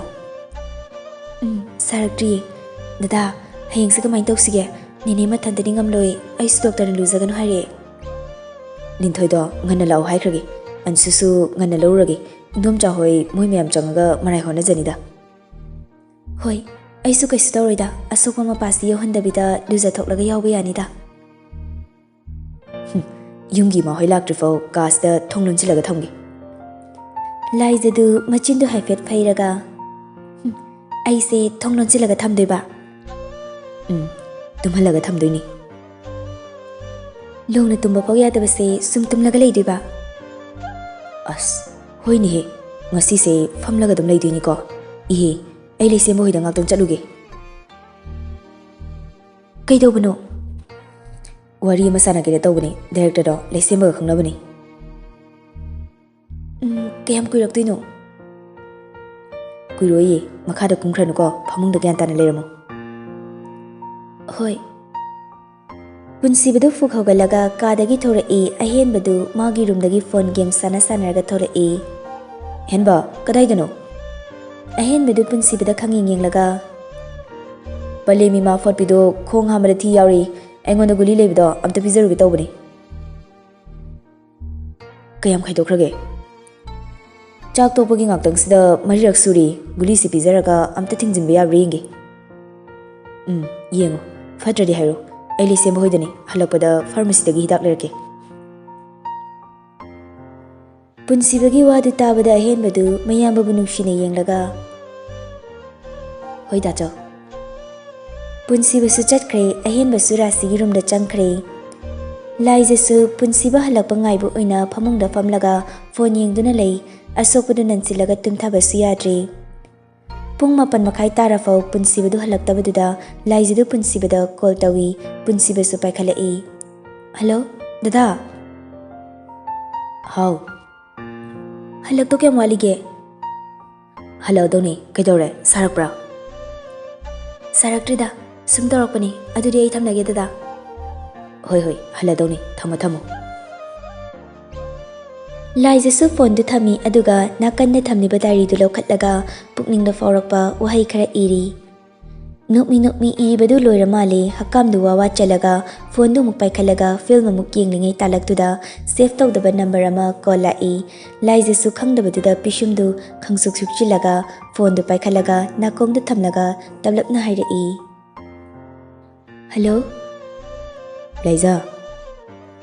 "ꯎꯝ, ꯁꯥꯔꯛꯇ꯭ꯔꯤꯌꯦ꯫ ꯗꯗꯥ, ꯍꯌꯦꯡꯁꯦ ꯀꯃꯥꯏꯅ ꯇꯧꯁꯤꯒꯦ? ꯅꯦꯅꯦ ꯃꯊꯟꯇꯗꯤ ꯉꯝꯂꯣꯏ, ꯑꯩꯁꯨ ꯗꯣꯛꯇꯔꯅ ꯂꯨꯖꯒꯅꯨ ꯍꯥꯏꯔꯛꯑꯦ꯫" "ꯂꯤꯟꯊꯣꯏꯗꯣ ꯉꯟꯅ ꯂꯥꯛꯑꯣ ꯍꯥꯏꯈ꯭ꯔꯒꯦ꯫ ꯑꯟꯁꯨꯁꯨ ꯉꯟꯅ ꯂꯧꯔꯨꯔꯒꯦ꯫ ꯏꯟꯗꯣꯝꯆꯥ ꯍꯣꯏ ꯃꯣꯏ ꯃꯌꯥꯝ ꯆꯪꯉꯒ ꯃꯔꯥꯏ ꯍꯣꯠꯅꯖꯅꯤꯗ꯫" "ꯍꯣꯏ, ꯑꯩꯁꯨ ꯀꯩꯁꯨ ꯇꯧꯔꯣꯏꯗ꯫ ꯑꯁꯣꯛꯄ ꯃꯄꯥꯁꯤ ꯌꯧꯍꯟꯗꯕꯤꯗ ꯂꯨꯖꯊꯣꯛꯂꯒ ꯌꯥꯎꯕ ꯌꯥꯅꯤꯗ꯫" "ꯍꯨꯝ, ꯌꯨꯝꯒꯤ ꯏꯃꯥ ꯍꯣꯏ ꯂꯥꯛꯇ꯭ꯔꯤꯐꯥꯎ ꯀꯥꯁꯤꯗ ꯊꯣꯡ ꯂꯣꯟꯁꯤꯜꯂꯒ ꯊꯝꯒꯦ꯫" ꯂꯥꯏꯖꯗꯨ ꯃꯆꯤꯟꯗꯨ ꯍꯥꯏꯐꯦꯠ ꯐꯩꯔꯒ, "ꯍꯨꯝ, ꯑꯩꯁꯦ ꯊꯣꯡ ꯂꯣꯟꯁꯤꯜꯂꯒ ꯊꯝꯗꯣꯏꯕ?" "ꯎꯝ, ꯇꯨꯝꯍꯜꯂꯒ ꯊꯝꯗꯣꯏꯅꯤ꯫" "ꯂꯣꯡꯅ ꯇꯨꯝꯕ ꯐꯥꯎ ꯌꯥꯗꯕꯁꯦ ꯁꯨꯝ ꯇꯨꯝꯂꯒ ꯂꯩꯗꯣꯏꯕ?" "ꯑꯁ, ꯍꯣꯏꯅꯦꯍꯦ, ꯉꯁꯤꯁꯦ ꯐꯝꯂꯒ ꯑꯗꯨꯝ ꯂꯩꯗꯣꯏꯅꯤꯀꯣ꯫ ꯏꯍꯦ, ꯑꯩ ꯂꯩꯁꯦꯝꯕ ꯍꯣꯏꯗ ꯉꯥꯛꯇꯪ ꯆꯠꯂꯨꯒꯦ꯫" "ꯀꯩꯗꯧꯕꯅꯣ?" "ꯋꯥꯔꯤ ꯑꯃ ꯁꯥꯟꯅꯒꯦꯅ ꯇꯧꯕꯅꯤ, ꯗꯥꯏꯔꯦꯛꯇꯔꯗꯣ ꯂꯩꯁꯦꯝꯕꯒ ꯈꯪꯅꯕꯅꯤ꯫" "ꯎꯝ, ꯀꯌꯥꯝ ꯀꯨꯏꯔꯛꯇꯣꯏꯅꯣ?" "ꯀꯨꯏꯔꯣꯏꯌꯦ, ꯃꯈꯥꯗ ꯀꯨꯝꯈ꯭ꯔꯅꯨꯀꯣ, ꯐꯃꯨꯡꯗ ꯒ꯭ꯌꯥꯟ ꯇꯥꯅ ꯂꯩꯔꯝꯃꯣ꯫" "ꯍꯣꯏ꯫" ꯄꯨꯟꯁꯤꯕꯗꯨ ꯐꯨꯛ ꯍꯧꯒꯠꯂꯒ ꯀꯥꯗꯒꯤ ꯊꯣꯔꯛꯏ꯫ ꯑꯍꯦꯟꯕꯗꯨ ꯃꯥꯒꯤ ꯔꯨꯝꯗꯒꯤ ꯐꯣꯟ ꯒꯦꯝ ꯁꯥꯟꯅ ꯁꯥꯟꯅꯔꯒ ꯊꯣꯔꯛꯏ꯫ "ꯍꯦꯟꯕ, ꯀꯗꯥꯏꯗꯅꯣ?" ꯑꯍꯦꯟꯕꯗꯨ ꯄꯨꯟꯁꯤꯕꯗ ꯈꯪꯌꯦꯡ ꯌꯦꯡꯂꯒ, "ꯄꯂꯦꯝ ꯏꯃꯥ ꯐꯣꯠꯄꯤꯗꯣ ꯈꯣꯡ ꯍꯥꯝꯕꯗ ꯊꯤ ꯌꯥꯎꯔꯤ, ꯑꯩꯉꯣꯟꯗ ꯒꯨꯂꯤ ꯂꯩꯕꯗꯣ ꯑꯝꯇ ꯄꯤꯖꯔꯨꯒꯦ ꯇꯧꯕꯅꯤ꯫" "ꯀꯌꯥꯝ ꯈꯥꯏꯗꯣꯛꯈ꯭ꯔꯒꯦ?" "ꯆꯥꯛ ꯇꯣꯛꯄꯒꯤ ꯉꯥꯛꯇꯪꯁꯤꯗ ꯃꯔꯤꯔꯛ ꯁꯨꯔꯤ꯫ ꯒꯨꯂꯤꯁꯤ ꯄꯤꯖꯔꯒ ꯑꯝꯇ ꯊꯤꯡꯖꯤꯟꯕ ꯌꯥꯕ꯭ꯔꯥ ꯌꯦꯡꯒꯦ꯫" "ꯎꯝ, ꯌꯦꯡꯉꯨ꯫ ꯐꯠꯇ꯭ꯔꯗꯤ ꯍꯥꯏꯔꯣ꯫ ꯑꯩ ꯂꯩꯁꯦꯝꯕ ꯍꯣꯏꯗꯅꯤ꯫ ꯍꯜꯂꯛꯄꯗ ꯐꯥꯔꯃꯥꯁꯤꯗꯒꯤ ꯍꯤꯗꯥꯛ ꯂꯩꯔꯛꯀꯦ꯫" ꯄꯨꯟꯁꯤꯕꯒꯤ ꯋꯥꯗꯨ ꯇꯥꯕꯗ ꯑꯍꯦꯟꯕꯗꯨ ꯃꯌꯥꯝꯕꯕꯨ ꯅꯨꯡꯁꯤꯅ ꯌꯦꯡꯂꯒ, "ꯍꯣꯏ ꯗꯥꯆꯧ꯫" ꯄꯨꯟꯁꯤꯕꯁꯨ ꯆꯠꯈ꯭ꯔꯦ꯫ ꯑꯍꯦꯟꯕꯁꯨ ꯔꯥꯁꯤꯒꯤ ꯔꯨꯝꯗ ꯆꯪꯈ꯭ꯔꯦ꯫ ꯂꯥꯏꯖꯁꯨ ꯄꯨꯟꯁꯤꯕ ꯍꯜꯂꯛꯄ ꯉꯥꯏꯕ ꯑꯣꯏꯅ ꯐꯃꯨꯡꯗ ꯐꯝꯂꯒ ꯐꯣꯟ ꯌꯦꯡꯗꯨꯅ ꯂꯩ꯫ ꯑꯁꯣꯛꯄꯗꯨ ꯅꯟꯁꯤꯜꯂꯒ ꯇꯨꯝꯊꯕꯁꯨ ꯌꯥꯗ꯭ꯔꯦ꯫ ꯄꯨꯡ ꯃꯥꯄꯟ ꯃꯈꯥꯏ ꯇꯥꯔꯐꯥꯎ ꯄꯨꯟꯁꯤꯕꯗꯨ ꯍꯜꯂꯛꯇꯕꯗꯨꯗ ꯂꯥꯏꯖꯗꯨ ꯄꯨꯟꯁꯤꯕꯗ ꯀꯣꯜ ꯇꯧꯏ꯫ ꯄꯨꯟꯁꯤꯕꯁꯨ ꯄꯥꯏꯈꯠꯂꯛꯏ꯫ "ꯍꯜꯂꯣ, ꯗꯗꯥ?" "ꯍꯥꯎ?" "ꯍꯜꯂꯛꯇꯧ ꯀꯌꯥꯝ ꯋꯥꯠꯂꯤꯒꯦ?" "ꯍꯜꯂꯛꯑꯗꯧꯅꯤ꯫ ꯀꯩꯗꯧꯔꯦ? ꯁꯥꯔꯛꯄ꯭ꯔꯥ?" "ꯁꯥꯔꯛꯇ꯭ꯔꯤꯗ, ꯁꯨꯝ ꯇꯧꯔꯛꯄꯅꯤ꯫ ꯑꯗꯨꯗꯤ ꯑꯩ ꯊꯝꯂꯒꯦ, ꯗꯗꯥ꯫" "ꯍꯣꯏ, ꯍꯣꯏ, ꯍꯜꯂꯗꯧꯅꯤ꯫ ꯊꯝꯃꯣ, ꯊꯝꯃꯣ꯫" ꯂꯥꯏꯖꯁꯨ ꯐꯣꯟꯗꯨ ꯊꯝꯃꯤ, ꯑꯗꯨꯒ ꯅꯥꯀꯟꯗ ꯊꯝꯂꯤꯕ ꯗꯥꯏꯔꯤꯗꯨ ꯂꯧꯈꯠꯂꯒ ꯄꯨꯛꯅꯤꯡꯗ ꯐꯥꯎꯔꯛꯄ ꯋꯥꯍꯩ ꯈꯔ ꯏꯔꯤ꯫ ꯅꯣꯛꯃꯤ ꯅꯣꯛꯃꯤ ꯏꯔꯤꯕꯗꯨ ꯂꯣꯏꯔ ꯃꯥꯜꯂꯦ꯫ ꯍꯛꯀꯥꯝꯗꯨ ꯋꯥ ꯋꯥ ꯆꯜꯂꯒ ꯐꯣꯟꯗꯨ ꯑꯃꯨꯛ ꯄꯥꯏꯈꯠꯂꯒ ꯐꯤꯜꯝ ꯑꯃꯨꯛ ꯌꯦꯡꯂꯤꯉꯩ ꯇꯥꯂꯛꯇꯨꯗ ꯁꯦꯚ ꯇꯧꯗꯕ ꯅꯝꯕꯔ ꯑꯃ ꯀꯣꯜ ꯂꯥꯛꯏ꯫ ꯂꯥꯏꯖꯁꯨ ꯈꯪꯗꯕꯗꯨꯗ ꯄꯤꯁꯨꯝꯗꯨ ꯈꯪꯁꯨꯛ ꯁꯨꯛꯆꯤꯜꯂꯒ ꯐꯣꯟꯗꯨ ꯄꯥꯏꯈꯠꯂꯒ ꯅꯥꯀꯣꯡꯗ ꯊꯝꯂꯒ ꯇꯞꯂꯞꯅ ꯍꯥꯏꯔꯛꯏ, "ꯍꯜꯂꯣ?" "ꯂꯥꯏꯖ?"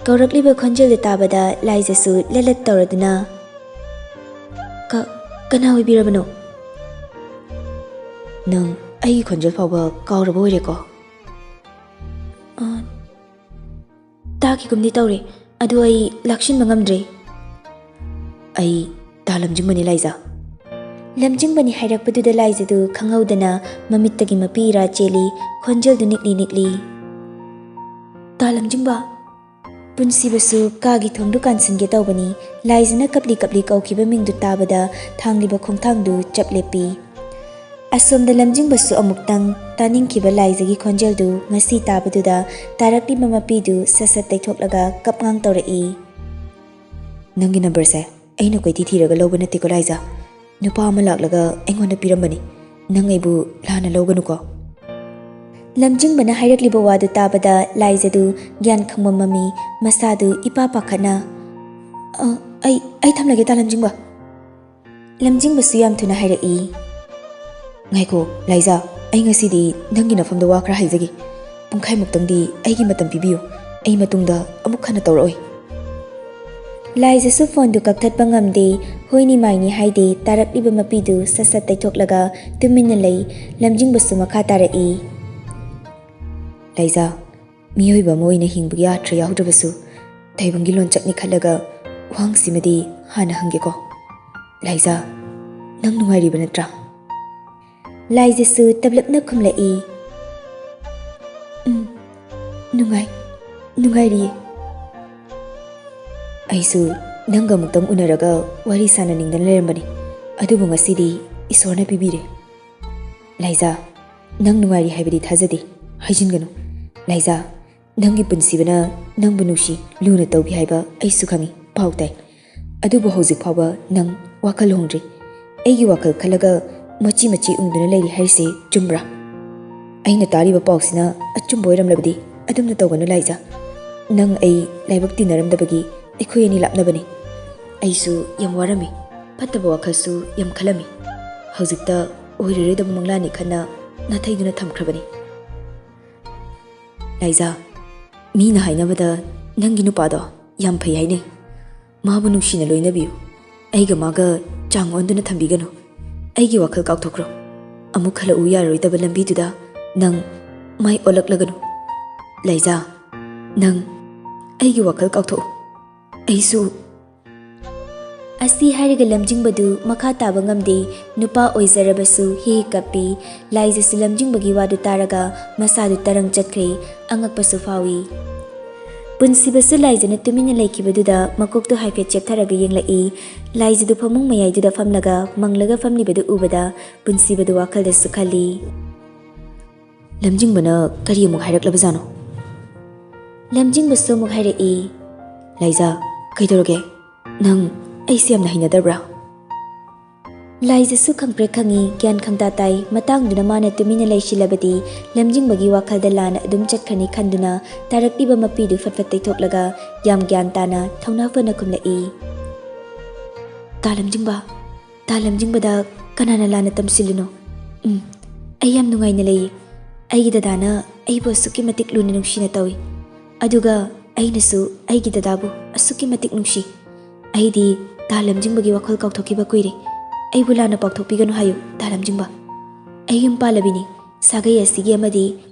ꯀꯧꯔꯛꯂꯤꯕ ꯈꯣꯟꯖꯦꯜꯗꯨ ꯇꯥꯕꯗ ꯂꯥꯏꯖꯁꯨ ꯂꯠ ꯂꯠ ꯇꯧꯔꯗꯨꯅ, "ꯀ-, ꯀꯅꯥ ꯑꯣꯏꯕꯤꯔꯕꯅꯣ?" "ꯅꯪ ꯑꯩꯒꯤ ꯈꯣꯟꯖꯦꯜ ꯐꯥꯎꯕ ꯀꯥꯎꯔꯕ ꯑꯣꯏꯔꯦꯀꯣ?" "ꯑ, ꯇꯥꯈꯤꯒꯨꯝꯗꯤ ꯇꯧꯔꯦ, ꯑꯗꯨ ꯑꯩ ꯂꯥꯛꯁꯤꯟꯕ ꯉꯝꯗ꯭ꯔꯦ꯫" "ꯑꯩ ꯇꯥ ꯂꯝꯖꯤꯡꯕꯅꯤ, ꯂꯥꯏꯖ꯫" ꯂꯝꯖꯤꯡꯕꯅꯤ ꯍꯥꯏꯔꯛꯄꯗꯨꯗ ꯂꯥꯏꯖꯗꯨ ꯈꯪꯍꯧꯗꯅ ꯃꯃꯤꯠꯇꯒꯤ ꯃꯄꯤ ꯏꯔꯥ ꯆꯦꯜꯂꯤ, ꯈꯣꯟꯖꯦꯜꯗꯨ ꯅꯤꯛꯂꯤ ꯅꯤꯛꯂꯤ꯫ "ꯇꯥ ꯂꯝꯖꯤꯡꯕ?" ꯄꯨꯟꯁꯤꯕꯁꯨ ꯀꯥꯒꯤ ꯊꯣꯡꯗꯨ ꯀꯥꯟꯁꯤꯟꯒꯦ ꯇꯧꯕꯅꯤ꯫ ꯂꯥꯏꯖꯅ ꯀꯞꯂꯤ ꯀꯞꯂꯤ ꯀꯧꯈꯤꯕ ꯃꯤꯡꯗꯨ ꯇꯥꯕꯗ ꯊꯥꯡꯂꯤꯕ ꯈꯣꯡꯊꯥꯡꯗꯨ ꯆꯞ ꯂꯦꯞꯄꯤ꯫ ꯑꯁꯣꯝꯗ ꯂꯝꯖꯤꯡꯕꯁꯨ ꯑꯃꯨꯛꯇꯪ ꯇꯥꯅꯤꯡꯈꯤꯕ ꯂꯥꯏꯖꯒꯤ ꯈꯣꯟꯖꯦꯜꯗꯨ ꯉꯁꯤ ꯇꯥꯕꯗꯨꯗ ꯇꯥꯔꯛꯂꯤꯕ ꯃꯄꯤꯗꯨ ꯁꯠ ꯁꯠ ꯇꯩꯊꯣꯛꯂꯒ ꯀꯞꯉꯥꯡ ꯇꯧꯔꯛꯏ꯫ "ꯅꯪꯒꯤ ꯅꯝꯕꯔꯁꯦ ꯑꯩꯅ ꯀꯣꯏꯊꯤ ꯊꯤꯔꯒ ꯂꯧꯕ ꯅꯠꯇꯦꯀꯣ, ꯂꯥꯏꯖ꯫ ꯅꯨꯄꯥ ꯑꯃ ꯂꯥꯛꯂꯒ ꯑꯩꯉꯣꯟꯗ ꯄꯤꯔꯝꯕꯅꯤ꯫ ꯅꯪ ꯑꯩꯕꯨ ꯂꯥꯟꯅ ꯂꯧꯒꯅꯨꯀꯣ꯫" ꯂꯝꯖꯤꯡꯕꯅ ꯍꯥꯏꯔꯛꯂꯤꯕ ꯋꯥꯗꯨ ꯇꯥꯕꯗ ꯂꯥꯏꯖꯗꯨ ꯒ꯭ꯌꯥꯟ ꯈꯪꯕ ꯃꯃꯤ, ꯃꯁꯥꯗꯨ ꯏꯄꯥ ꯄꯥꯈꯠꯅ, "ꯑ, ꯑꯩ, ꯑꯩ ꯊꯝꯂꯒꯦ, ꯇꯥ ꯂꯝꯖꯤꯡꯕ꯫" ꯂꯝꯖꯤꯡꯕꯁꯨ ꯌꯥꯝ ꯊꯨꯅ ꯍꯥꯏꯔꯛꯏ, "ꯉꯥꯏꯈꯣ, ꯂꯥꯏꯖ, ꯑꯩ ꯉꯁꯤꯗꯤ ꯅꯪꯒꯤ ꯅꯐꯝꯗ ꯋꯥ ꯈꯔ ꯍꯥꯏꯖꯒꯦ꯫ ꯄꯨꯡꯈꯥꯏꯃꯨꯛꯇꯪꯗꯤ ꯑꯩꯒꯤ ꯃꯇꯝ ꯄꯤꯕꯤꯌꯨ꯫ ꯑꯩ ꯃꯇꯨꯡꯗ ꯑꯃꯨꯛ ꯍꯟꯅ ꯇꯧꯔꯛꯑꯣꯏ꯫" ꯂꯥꯏꯖꯁꯨ ꯐꯣꯟꯗꯨ ꯀꯛꯊꯠꯄ ꯉꯝꯗꯦ꯫ ꯍꯣꯏꯅꯤ ꯃꯥꯏꯅꯤ ꯍꯥꯏꯗꯦ, ꯇꯥꯔꯛꯂꯤꯕ ꯃꯄꯤꯗꯨ ꯁꯠ ꯁꯠ ꯇꯩꯊꯣꯛꯂꯒ ꯇꯨꯃꯤꯟꯅ ꯂꯩ꯫ ꯂꯝꯖꯤꯡꯕꯁꯨ ꯃꯈꯥ ꯇꯥꯔꯛꯏ꯫ ꯂꯥꯏꯖꯥ, ꯃꯤꯑꯣꯏꯕ ꯑꯃ ꯑꯣꯏꯅ ꯍꯤꯡꯕꯒꯤ ꯑꯥꯔꯊ ꯌꯥꯎꯗ꯭ꯔꯕꯁꯨ ꯇꯥꯏꯕꯪꯒꯤ ꯂꯣꯟꯆꯠꯅꯤ ꯈꯜꯂꯒ ꯋꯥꯍꯪꯁꯤꯃꯗꯤ ꯍꯥꯟꯅ ꯍꯪꯒꯦꯀꯣ꯫ ꯂꯥꯏꯖꯥ, ꯅꯪ ꯅꯨꯡꯉꯥꯏꯔꯤꯕ ꯅꯠꯇ꯭ꯔꯥ? ꯂꯥꯏꯖꯁꯨ ꯇꯞꯂꯞꯅ ꯈꯨꯝꯂꯛꯏ꯫ "ꯎꯝ, ꯅꯨꯡꯉꯥꯏ, ꯅꯨꯡꯉꯥꯏꯔꯤꯌꯦ꯫ ꯑꯩꯁꯨ ꯅꯪꯒ ꯑꯃꯨꯛꯇꯪ ꯎꯅꯔꯒ ꯋꯥꯔꯤ ꯁꯥꯟꯅꯅꯤꯡꯗꯅ ꯂꯩꯔꯝꯕꯅꯤ, ꯑꯗꯨꯕꯨ ꯉꯁꯤꯗꯤ ꯏꯁꯣꯔꯅ ꯄꯤꯕꯤꯔꯦ꯫" ꯂꯥꯏꯖꯥ, ꯅꯪ ꯅꯨꯡꯉꯥꯏꯔꯤ ꯍꯥꯏꯕꯗꯤ ꯊꯥꯖꯗꯦ, ꯍꯥꯏꯖꯤꯟꯒꯅꯨ꯫ ꯂꯥꯏꯖꯥ, ꯅꯪꯒꯤ ꯄꯨꯟꯁꯤꯕꯅ ꯅꯪꯕꯨ ꯅꯨꯡꯁꯤ ꯂꯨꯅ ꯇꯧꯕꯤ ꯍꯥꯏꯕ ꯑꯩꯁꯨ ꯈꯪꯏ, ꯄꯥꯎ ꯇꯥꯏ꯫ ꯑꯗꯨꯕꯨ ꯍꯧꯖꯤꯛ ꯐꯥꯎꯕ ꯅꯪ ꯋꯥꯈꯜ ꯍꯣꯡꯗ꯭ꯔꯤ꯫ ꯑꯩꯒꯤ ꯋꯥꯈꯜ ꯈꯜꯂꯒ ꯃꯆꯤ ꯃꯆꯤ ꯎꯪꯗꯨꯅ ꯂꯩꯔꯤ ꯍꯥꯏꯔꯤꯁꯦ ꯆꯨꯝꯕ꯭ꯔꯥ? ꯑꯩꯅ ꯇꯥꯔꯤꯕ ꯄꯥꯎꯁꯤꯅ ꯑꯆꯨꯝꯕ ꯑꯣꯏꯔꯝꯂꯕꯗꯤ ꯑꯗꯨꯝꯅ ꯇꯧꯒꯅꯨ ꯂꯥꯏꯖꯥ꯫ ꯅꯪ ꯑꯩ ꯂꯥꯏꯕꯛ ꯇꯤꯟꯅꯔꯝꯗꯕꯒꯤ ꯑꯩꯈꯣꯏ ꯑꯅꯤ ꯂꯥꯞꯅꯕꯅꯤ꯫ ꯑꯩꯁꯨ ꯌꯥꯝ ꯋꯥꯔꯝꯃꯤ, ꯐꯠꯇꯕ ꯋꯥꯈꯜꯁꯨ ꯌꯥꯝ ꯈꯜꯂꯝꯃꯤ꯫ ꯍꯧꯖꯤꯛꯇ ꯑꯣꯏꯔꯔꯣꯏꯗꯕ ꯃꯪꯂꯥꯟꯅꯤ ꯈꯟꯅ ꯅꯥꯊꯩꯗꯨꯅ ꯊꯝꯈ꯭ꯔꯕꯅꯤ꯫ ꯂꯥꯏꯖꯥ, ꯃꯤꯅ ꯍꯥꯏꯅꯕꯗ ꯅꯪꯒꯤ ꯅꯨꯄꯥꯗꯣ ꯌꯥꯝ ꯐꯩ ꯍꯥꯏꯅꯩ꯫ ꯃꯥꯕꯨ ꯅꯨꯡꯁꯤꯅ ꯂꯣꯏꯅꯕꯤꯌꯨ꯫ ꯑꯩꯒ ꯃꯥꯒ ꯆꯥꯡ ꯑꯣꯟꯗꯨꯅ ꯊꯝꯕꯤꯒꯅꯨ꯫ ꯑꯩꯒꯤ ꯋꯥꯈꯜ ꯀꯥꯎꯊꯣꯛꯈ꯭ꯔꯣ꯫ ꯑꯃꯨꯛ ꯍꯜꯂꯛꯎ ꯌꯥꯔꯔꯣꯏꯗꯕ ꯂꯝꯕꯤꯗꯨꯗ ꯅꯪ ꯃꯥꯏ ꯑꯣꯜꯂꯛꯂꯒꯅꯨ꯫ ꯂꯥꯏꯖꯥ, ꯅꯪ ꯑꯩꯒꯤ ꯋꯥꯈꯜ ꯀꯥꯎꯊꯣꯛꯎ꯫ ꯑꯩꯁꯨ꯫ ꯑꯁꯤ ꯍꯥꯏꯔꯒ ꯂꯝꯖꯤꯡꯕꯗꯨ ꯃꯈꯥ ꯇꯥꯕ ꯉꯝꯗꯦ꯫ ꯅꯨꯄꯥ ꯑꯣꯏꯖꯔꯕꯁꯨ ꯍꯤ ꯀꯞꯄꯤ꯫ ꯂꯥꯏꯖꯁꯨ ꯂꯝꯖꯤꯡꯕꯒꯤ ꯋꯥꯗꯨ ꯇꯥꯔꯒ ꯃꯁꯥꯗꯨ ꯇꯔꯪ ꯆꯠꯈ꯭ꯔꯦ꯫ ꯑꯉꯛꯄꯁꯨ ꯐꯥꯎꯏ꯫ ꯄꯨꯟꯁꯤꯕꯁꯨ ꯂꯥꯏꯖꯅ ꯇꯨꯃꯤꯟꯅ ꯂꯩꯈꯤꯕꯗꯨꯗ ꯃꯀꯣꯛꯇꯨ ꯍꯥꯏꯐꯦꯠ ꯆꯦꯞꯊꯔꯒ ꯌꯦꯡꯂꯛꯏ꯫ ꯂꯥꯏꯖꯗꯨ ꯐꯃꯨꯡ ꯃꯌꯥꯏꯗꯨꯗ ꯐꯝꯂꯒ ꯃꯪꯂꯒ ꯐꯝꯂꯤꯕꯗꯨ ꯎꯕꯗ ꯄꯨꯟꯁꯤꯕꯗꯨ ꯋꯥꯈꯜꯗꯁꯨ ꯈꯜꯂꯤ꯫ ꯂꯝꯖꯤꯡꯕꯅ ꯀꯔꯤ ꯑꯃꯨꯛ ꯍꯥꯏꯔꯛꯂꯕꯖꯥꯠꯅꯣ? ꯂꯝꯖꯤꯡꯕꯁꯨ ꯑꯃꯨꯛ ꯍꯥꯏꯔꯛꯏ꯫ ꯂꯥꯏꯖꯥ, ꯀꯩꯗꯧꯔꯒꯦ? ꯅꯪ ꯑꯩꯁꯦ ꯌꯥꯝꯅ ꯍꯩꯅꯗꯕ꯭ꯔꯥ? ꯂꯥꯏꯖꯁꯨ ꯈꯪꯄ꯭ꯔꯦꯛ ꯈꯪꯉꯤ, ꯒ꯭ꯌꯥꯟ ꯈꯪꯇꯥ ꯇꯥꯏ꯫ ꯃꯇꯥꯡꯗꯨꯅ ꯃꯥꯅ ꯇꯨꯃꯤꯟꯅ ꯂꯩꯁꯤꯜꯂꯕꯗꯤ ꯂꯝꯖꯤꯡꯕꯒꯤ ꯋꯥꯈꯜꯗ ꯂꯥꯟꯅ ꯑꯗꯨꯝ ꯆꯠꯈ꯭ꯔꯅꯤ ꯈꯟꯗꯨꯅ ꯇꯥꯔꯛꯂꯤꯕ ꯃꯄꯤꯗꯨ ꯐꯠ ꯐꯠ ꯇꯩꯊꯣꯛꯂꯒ ꯌꯥꯝ ꯒ꯭ꯌꯥꯟ ꯇꯥꯅ ꯊꯧꯅꯥ ꯐꯅ ꯈꯨꯝꯂꯛꯏ꯫ ꯇꯥ ꯂꯝꯖꯤꯡꯕ, ꯇꯥ ꯂꯝꯖꯤꯡꯕꯗ ꯀꯅꯥꯅ ꯂꯥꯟꯅ ꯇꯝꯁꯤꯜꯂꯤꯅꯣ? ꯎꯝ, ꯑꯩ ꯌꯥꯝ ꯅꯨꯡꯉꯥꯏꯅ ꯂꯩꯌꯦ꯫ ꯑꯩꯒꯤ ꯗꯗꯥꯅ ꯑꯩꯕꯨ ꯑꯁꯨꯛꯀꯤ ꯃꯇꯤꯛ ꯂꯨꯅ ꯅꯨꯡꯁꯤꯅ ꯇꯧꯏ꯫ ꯑꯗꯨꯒ ꯑꯩꯅꯁꯨ ꯑꯩꯒꯤ ꯗꯗꯥꯕꯨ ꯑꯁꯨꯛꯀꯤ ꯃꯇꯤꯛ ꯅꯨꯡꯁꯤ꯫ ꯑꯩꯗꯤ ꯇꯥ ꯂꯝꯖꯤꯡꯕꯒꯤ ꯋꯥꯈꯜ ꯀꯥꯎꯊꯣꯛꯈꯤꯕ ꯀꯨꯏꯔꯦ꯫ ꯑꯩꯕꯨ ꯂꯥꯟꯅ ꯄꯥꯎꯊꯣꯛꯄꯤꯒꯅꯨ ꯍꯥꯏꯌꯨ, ꯇꯥ ꯂꯝꯖꯤꯡꯕ꯫ ꯑꯩ ꯌꯨꯝ ꯄꯥꯜꯂꯕꯤꯅꯤ, ꯁꯥꯒꯩ ꯑꯁꯤꯒꯤ ꯑꯃꯗꯤ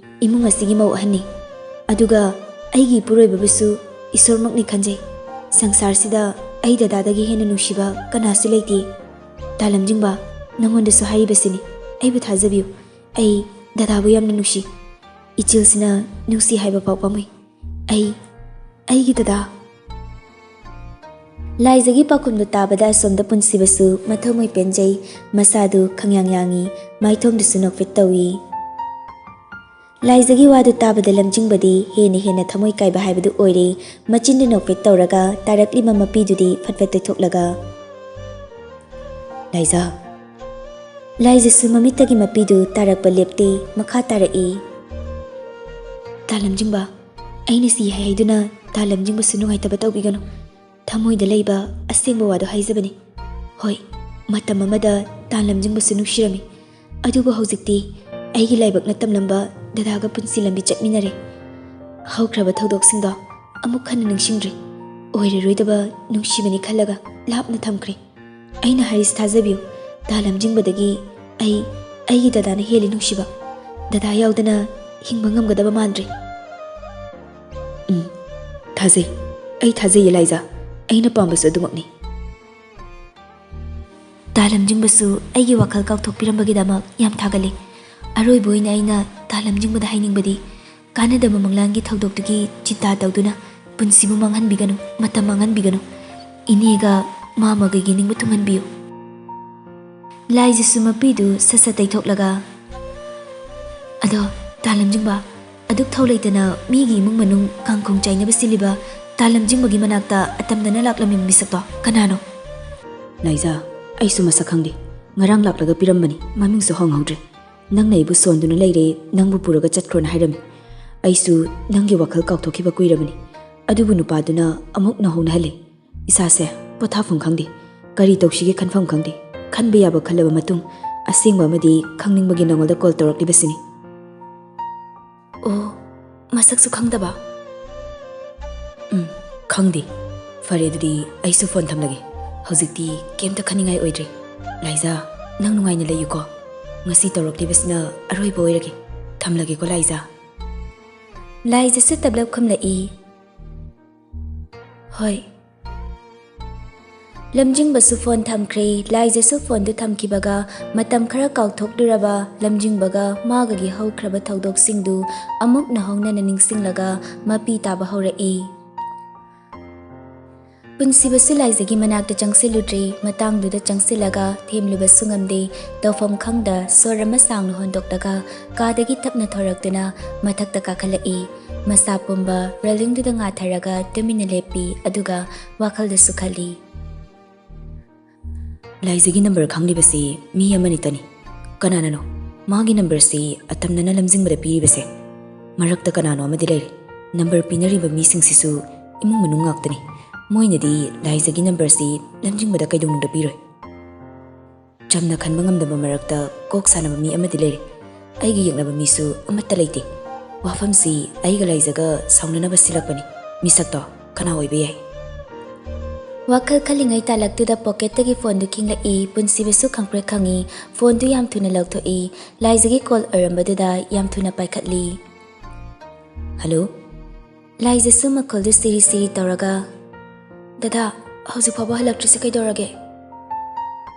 ꯏꯃꯨꯡ ꯑꯁꯤꯒꯤ ꯃꯧ ꯑꯍꯟꯅꯤ꯫ ꯑꯗꯨꯒ ꯑꯩꯒꯤ ꯏꯄꯨꯔꯣꯏꯕꯕꯨꯁꯨ ꯏꯁꯣꯔꯃꯛꯅꯤ ꯈꯟꯖꯩ꯫ ꯁꯪꯁꯥꯔꯁꯤꯗ ꯑꯩ ꯗꯗꯥꯗꯒꯤ ꯍꯦꯟꯅ ꯅꯨꯡꯁꯤꯕ ꯀꯅꯥꯁꯨ ꯂꯩꯇꯦ꯫ ꯇꯥ ꯂꯝꯖꯤꯡꯕ, ꯅꯉꯣꯟꯗꯁꯨ ꯍꯥꯏꯔꯤꯕꯁꯤꯅꯤ, ꯑꯩꯕꯨ ꯊꯥꯖꯕꯤꯌꯨ꯫ ꯑꯩ ꯗꯗꯥꯕꯨ ꯌꯥꯝꯅ ꯅꯨꯡꯁꯤ꯫ ꯏꯆꯤꯜꯁꯤꯅ ꯅꯨꯡꯁꯤ ꯍꯥꯏꯕ ꯐꯥꯎ ꯄꯥꯝꯃꯨꯏ꯫ ꯑꯩ, ꯑꯩꯒꯤ ꯗꯗꯥ꯫ ꯂꯥꯏꯖꯒꯤ ꯄꯥꯎꯈꯨꯝꯗꯨ ꯇꯥꯕꯗ ꯑꯁꯣꯝꯗ ꯄꯨꯟꯁꯤꯕꯁꯨ ꯃꯊꯃꯣꯏ ꯄꯦꯟꯖꯩ꯫ ꯃꯁꯥꯗꯨ ꯈꯪꯌꯥꯡ ꯌꯥꯡꯏ, ꯃꯥꯏꯊꯣꯡꯗꯨꯁꯨ ꯅꯣꯛꯐꯦꯠ ꯇꯧꯏ꯫ ꯂꯥꯏꯖꯒꯤ ꯋꯥꯗꯨ ꯇꯥꯕꯗ ꯂꯝꯖꯤꯡꯕꯗꯤ ꯍꯦꯟꯅ ꯍꯦꯟꯅ ꯊꯃꯣꯏ ꯀꯥꯏꯕ ꯍꯥꯏꯕꯗꯨ ꯑꯣꯏꯔꯦ꯫ ꯃꯆꯤꯟꯗꯨ ꯅꯣꯛꯐꯦꯠ ꯇꯧꯔꯒ ꯇꯥꯔꯛꯂꯤꯕ ꯃꯄꯤꯗꯨꯗꯤ ꯐꯠ ꯐꯠ ꯇꯩꯊꯣꯛꯂꯒ, "ꯂꯥꯏꯖ!" ꯂꯥꯏꯖꯁꯨ ꯃꯃꯤꯠꯇꯒꯤ ꯃꯄꯤꯗꯨ ꯇꯥꯔꯛꯄ ꯂꯦꯞꯇꯦ, ꯃꯈꯥ ꯇꯥꯔꯛꯏ꯫ "ꯇꯥ ꯂꯝꯖꯤꯡꯕ, ꯑꯩꯅ ꯁꯤ ꯍꯥꯏ ꯍꯥꯏꯗꯨꯅ ꯇꯥ ꯂꯝꯖꯤꯡꯕꯁꯨ ꯅꯨꯡꯉꯥꯏꯇꯕ ꯇꯧꯕꯤꯒꯅꯨ꯫ ꯊꯃꯣꯏꯗ ꯂꯩꯕ ꯑꯁꯦꯡꯕ ꯋꯥꯗꯣ ꯍꯥꯏꯖꯕꯅꯤ꯫ ꯍꯣꯏ, ꯃꯇꯝ ꯑꯃꯗ ꯇꯥ ꯂꯝꯖꯤꯡꯕꯁꯨ ꯅꯨꯡꯁꯤꯔꯝꯃꯤ꯫ ꯑꯗꯨꯕꯨ ꯍꯧꯖꯤꯛꯇꯤ ꯑꯩꯒꯤ ꯂꯥꯏꯕꯛꯅ ꯇꯝꯂꯝꯕ ꯗꯗꯥꯒ ꯄꯨꯟꯁꯤ ꯂꯝꯕꯤ ꯆꯠꯃꯤꯟꯅꯔꯦ꯫ ꯍꯧꯈ꯭ꯔꯕ ꯊꯧꯗꯣꯛꯁꯤꯡꯗꯣ ꯑꯃꯨꯛ ꯍꯟꯅ ꯅꯤꯡꯁꯤꯡꯗ꯭ꯔꯤ꯫ ꯑꯣꯏꯔꯔꯣꯏꯗꯕ ꯅꯨꯡꯁꯤꯕꯅꯤ ꯈꯜꯂꯒ ꯂꯥꯞꯅ ꯊꯝꯈ꯭ꯔꯦ꯫ ꯑꯩꯅ ꯍꯥꯏꯔꯤꯁꯤ ꯊꯥꯖꯕꯤꯌꯨ, ꯇꯥ ꯂꯝꯖꯤꯡꯕꯗꯒꯤ ꯑꯩ, ꯑꯩꯒꯤ ꯗꯗꯥꯅ ꯍꯦꯜꯂꯤ ꯅꯨꯡꯁꯤꯕ꯫ ꯗꯗꯥ ꯌꯥꯎꯗꯅ ꯍꯤꯡꯕ ꯉꯝꯒꯗꯕ ꯃꯥꯟꯗ꯭ꯔꯦ꯫" "ꯎꯝ, ꯊꯥꯖꯩ꯫ ꯑꯩ ꯊꯥꯖꯩꯌꯦ ꯂꯥꯏꯖ꯫ ꯑꯩꯅ ꯄꯥꯝꯕꯁꯨ ꯑꯗꯨꯃꯛꯅꯤ꯫" ꯇꯥ ꯂꯝꯖꯤꯡꯕꯁꯨ ꯑꯩꯒꯤ ꯋꯥꯈꯜ ꯀꯥꯎꯊꯣꯛꯄꯤꯔꯝꯕꯒꯤꯗꯃꯛ ꯌꯥꯝ ꯊꯥꯒꯠꯂꯤ꯫ ꯑꯔꯣꯏꯕ ꯑꯣꯏꯅ ꯑꯩꯅ ꯇꯥ ꯂꯝꯖꯤꯡꯕꯗ ꯍꯥꯏꯅꯤꯡꯕꯗꯤ, ꯀꯥꯟꯅꯗꯕ ꯃꯪꯂꯥꯟꯒꯤ ꯊꯧꯗꯣꯛꯇꯨꯒꯤ ꯆꯤꯟꯇꯥ ꯇꯧꯗꯨꯅ ꯄꯨꯟꯁꯤꯕꯨ ꯃꯥꯡꯍꯟꯕꯤꯒꯅꯨ, ꯃꯇꯝ ꯃꯥꯡꯍꯟꯕꯤꯒꯅꯨ꯫ ꯏꯅꯦꯒ ꯃꯥꯃꯒꯒꯤ ꯅꯤꯡꯕ ꯊꯨꯡꯍꯟꯕꯤꯌꯨ꯫ ꯂꯥꯏꯖꯁꯨ ꯃꯄꯤꯗꯨ ꯁꯠ ꯁꯠ ꯇꯩꯊꯣꯛꯂꯒ, "ꯑꯗꯣ, ꯇꯥ ꯂꯝꯖꯤꯡꯕ, ꯑꯗꯨꯛ ꯊꯧ ꯂꯩꯇꯅ ꯃꯤꯒꯤ ꯏꯃꯨꯡ ꯃꯅꯨꯡ ꯀꯥꯡꯈꯣꯡ ꯆꯥꯏꯅꯕ ꯁꯤꯜꯂꯤꯕ ꯇꯥ ꯂꯝꯖꯤꯡꯕꯒꯤ ꯃꯅꯥꯛꯇ ꯑꯇꯝꯗꯅ ꯂꯥꯛꯂꯝꯃꯤꯕ ꯃꯤꯁꯛꯇꯣ ꯀꯅꯥꯅꯣ?" "ꯂꯥꯏꯖ, ꯑꯩꯁꯨ ꯃꯁꯛ ꯈꯪꯗꯦ꯫ ꯉꯔꯥꯡ ꯂꯥꯛꯂꯒ ꯄꯤꯔꯝꯕꯅꯤ, ꯃꯃꯤꯡꯁꯨ ꯍꯪꯍꯧꯗ꯭ꯔꯦ꯫ ꯅꯪꯅ ꯑꯩꯕꯨ ꯁꯣꯟꯗꯨꯅ ꯂꯩꯔꯦ, ꯅꯪꯕꯨ ꯄꯨꯔꯒ ꯆꯠꯈ꯭ꯔꯣꯅ ꯍꯥꯏꯔꯝꯃꯤ꯫ ꯑꯩꯁꯨ ꯅꯪꯒꯤ ꯋꯥꯈꯜ ꯀꯥꯎꯊꯣꯛꯈꯤꯕ ꯀꯨꯏꯔꯕꯅꯤ꯫ ꯑꯗꯨꯕꯨ ꯅꯨꯄꯥꯗꯨꯅ ꯑꯃꯨꯛ ꯅꯧꯍꯧꯅꯍꯜꯂꯦ꯫ ꯏꯁꯥꯁꯦ ꯄꯣꯊꯥꯐꯝ ꯈꯪꯗꯦ꯫ ꯀꯔꯤ ꯇꯧꯁꯤꯒꯦ ꯈꯟꯐꯝ ꯈꯪꯗꯦ꯫ ꯈꯟꯕ ꯌꯥꯕ ꯈꯜꯂꯕ ꯃꯇꯨꯡ ꯑꯁꯦꯡꯕ ꯑꯃꯗꯤ ꯈꯪꯅꯤꯡꯕꯒꯤ ꯅꯉꯣꯟꯗ ꯀꯣꯜ ꯇꯧꯔꯛꯂꯤꯕꯁꯤꯅꯤ꯫" "ꯑꯣ, ꯃꯁꯛꯁꯨ ꯈꯪꯗꯕ?" "ꯎꯝ, ꯈꯪꯗꯦ꯫ ꯐꯔꯦ, ꯑꯗꯨꯗꯤ ꯑꯩꯁꯨ ꯐꯣꯟ ꯊꯝꯂꯒꯦ꯫ ꯍꯧꯖꯤꯛꯇꯤ ꯀꯩꯝꯇ ꯈꯟꯅꯤꯡꯉꯥꯏ ꯑꯣꯏꯗ꯭ꯔꯦ꯫ ꯂꯥꯏꯖꯥ, ꯅꯪ ꯅꯨꯡꯉꯥꯏꯅ ꯂꯩꯌꯨꯀꯣ꯫ ꯉꯁꯤ ꯇꯧꯔꯛꯂꯤꯕꯁꯤꯅ ꯑꯔꯣꯏꯕ ꯑꯣꯏꯔꯒꯦ꯫ ꯊꯝꯂꯒꯦꯀꯣ ꯂꯥꯏꯖꯥ꯫ ꯂꯥꯏꯖꯥꯁꯨ ꯇꯞꯂꯞ ꯈꯨꯝꯂꯛꯏ, "ꯍꯣꯏ"꯫ ꯂꯝꯖꯤꯡꯕꯁꯨ ꯐꯣꯟ ꯊꯝꯈ꯭ꯔꯦ꯫ ꯂꯥꯏꯖꯥꯁꯨ ꯐꯣꯟꯗꯨ ꯊꯝꯈꯤꯕꯒ ꯃꯇꯝ ꯈꯔ ꯀꯥꯎꯊꯣꯛꯂꯨꯔꯕ ꯂꯝꯖꯤꯡꯕꯒ ꯃꯥꯒꯒꯤ ꯍꯧꯈ꯭ꯔꯕ ꯊꯧꯗꯣꯛꯁꯤꯡꯗꯨ ꯑꯃꯨꯛ ꯅꯧꯍꯧꯅꯅ ꯅꯤꯡꯁꯤꯡꯂꯒ ꯃꯄꯤ ꯇꯥꯕ ꯍꯧꯔꯛꯏ꯫ ꯄꯨꯟꯁꯤꯕꯁꯨ ꯂꯥꯏꯖꯥꯒꯤ ꯃꯅꯥꯛꯇ ꯆꯪꯁꯤꯜꯂꯨꯗ꯭ꯔꯦ꯫ ꯃꯇꯥꯡꯗꯨꯗ ꯆꯪꯁꯤꯜꯂꯒ ꯊꯦꯝꯂꯨꯕꯁꯨ ꯉꯝꯗꯦ꯫ ꯇꯧꯐꯝ ꯈꯪꯗ ꯁꯣꯔ ꯑꯃ ꯁꯥꯡꯅ ꯍꯣꯟꯗꯣꯛꯂꯒ ꯀꯥꯗꯒꯤ ꯇꯞꯅ ꯊꯣꯔꯛꯇꯨꯅ ꯃꯊꯛꯇ ꯀꯥꯈꯠꯂꯛꯏ꯫ ꯃꯁꯥ ꯄꯨꯝꯕ ꯔꯦꯂꯤꯡꯗꯨꯗ ꯉꯥꯊꯔꯒ ꯇꯨꯃꯤꯟꯅ ꯂꯦꯞꯄꯤ, ꯑꯗꯨꯒ ꯋꯥꯈꯜꯗꯁꯨ ꯈꯜꯂꯤ꯫ ꯂꯥꯏꯖꯥꯒꯤ ꯅꯝꯕꯔ ꯈꯪꯂꯤꯕꯁꯤ ꯃꯤ ꯑꯃꯅꯤꯇꯅꯤ꯫ ꯀꯅꯥꯅꯅꯣ ꯃꯥꯒꯤ ꯅꯝꯕꯔꯁꯤ ꯑꯇꯝꯅꯅ ꯂꯝꯖꯤꯡꯕꯗ ꯄꯤꯔꯤꯕꯁꯦ? ꯃꯔꯛꯇ ꯀꯅꯥꯅꯣ ꯑꯃꯗꯤ ꯂꯩꯔꯦ꯫ ꯅꯝꯕꯔ ꯄꯤꯅꯔꯤꯕ ꯃꯤꯁꯤꯡꯁꯤꯁꯨ ꯏꯃꯨꯡ ꯃꯅꯨꯡ ꯉꯥꯛꯇꯅꯤ꯫ ꯃꯣꯏꯅꯗꯤ ꯂꯥꯏꯖꯥꯒꯤ ꯅꯝꯕꯔꯁꯤ ꯂꯝꯖꯤꯡꯕꯗ ꯀꯩꯗꯧꯅꯨꯡꯗ ꯄꯤꯔꯣꯏ꯫ ꯆꯝꯅ ꯈꯟꯕ ꯉꯝꯗꯕ ꯃꯔꯛꯇ ꯀꯣꯛ ꯁꯥꯟꯅꯕ ꯃꯤ ꯑꯃꯗꯤ ꯂꯩꯔꯦ꯫ ꯑꯩꯒꯤ ꯌꯦꯛꯅꯕ ꯃꯤꯁꯨ ꯑꯃꯠꯇ ꯂꯩꯇꯦ꯫ ꯋꯥꯐꯝꯁꯤ ꯑꯩꯒ ꯂꯥꯏꯖꯥꯒ ꯁꯥꯎꯅꯅꯕ ꯁꯤꯜꯂꯛꯄꯅꯤ꯫ ꯃꯤꯁꯛꯇꯣ ꯀꯅꯥ ꯑꯣꯏꯕ ꯌꯥꯏ? ꯋꯥꯈꯜ ꯈꯜꯂꯤꯉꯩ ꯇꯥꯂꯛꯇꯨꯗ ꯄꯣꯀꯦꯠꯇꯒꯤ ꯐꯣꯟꯗꯨ ꯈꯤꯡꯂꯛꯏ꯫ ꯄꯨꯟꯁꯤꯕꯁꯨ ꯈꯪꯄ꯭ꯔꯦꯛ ꯈꯪꯏ꯫ ꯐꯣꯟꯗꯨ ꯌꯥꯝ ꯊꯨꯅ ꯂꯧꯊꯣꯛꯏ꯫ ꯂꯥꯏꯖꯥꯒꯤ ꯀꯣꯜ ꯑꯣꯏꯔꯝꯕꯗꯨꯗ ꯌꯥꯝ ꯊꯨꯅ ꯄꯥꯏꯈꯠꯂꯤ꯫ ꯍꯜꯂꯣ? ꯂꯥꯏꯖꯥꯁꯨ ꯃꯈꯣꯜꯗꯨ ꯁꯤꯔꯤ ꯁꯤꯔꯤ ꯇꯧꯔꯒ, "ꯗꯗꯥ, ꯍꯧꯖꯤꯛ ꯐꯥꯎꯕ ꯍꯜꯂꯛꯇ꯭ꯔꯤꯁꯦ ꯀꯩꯗꯧꯔꯒꯦ?"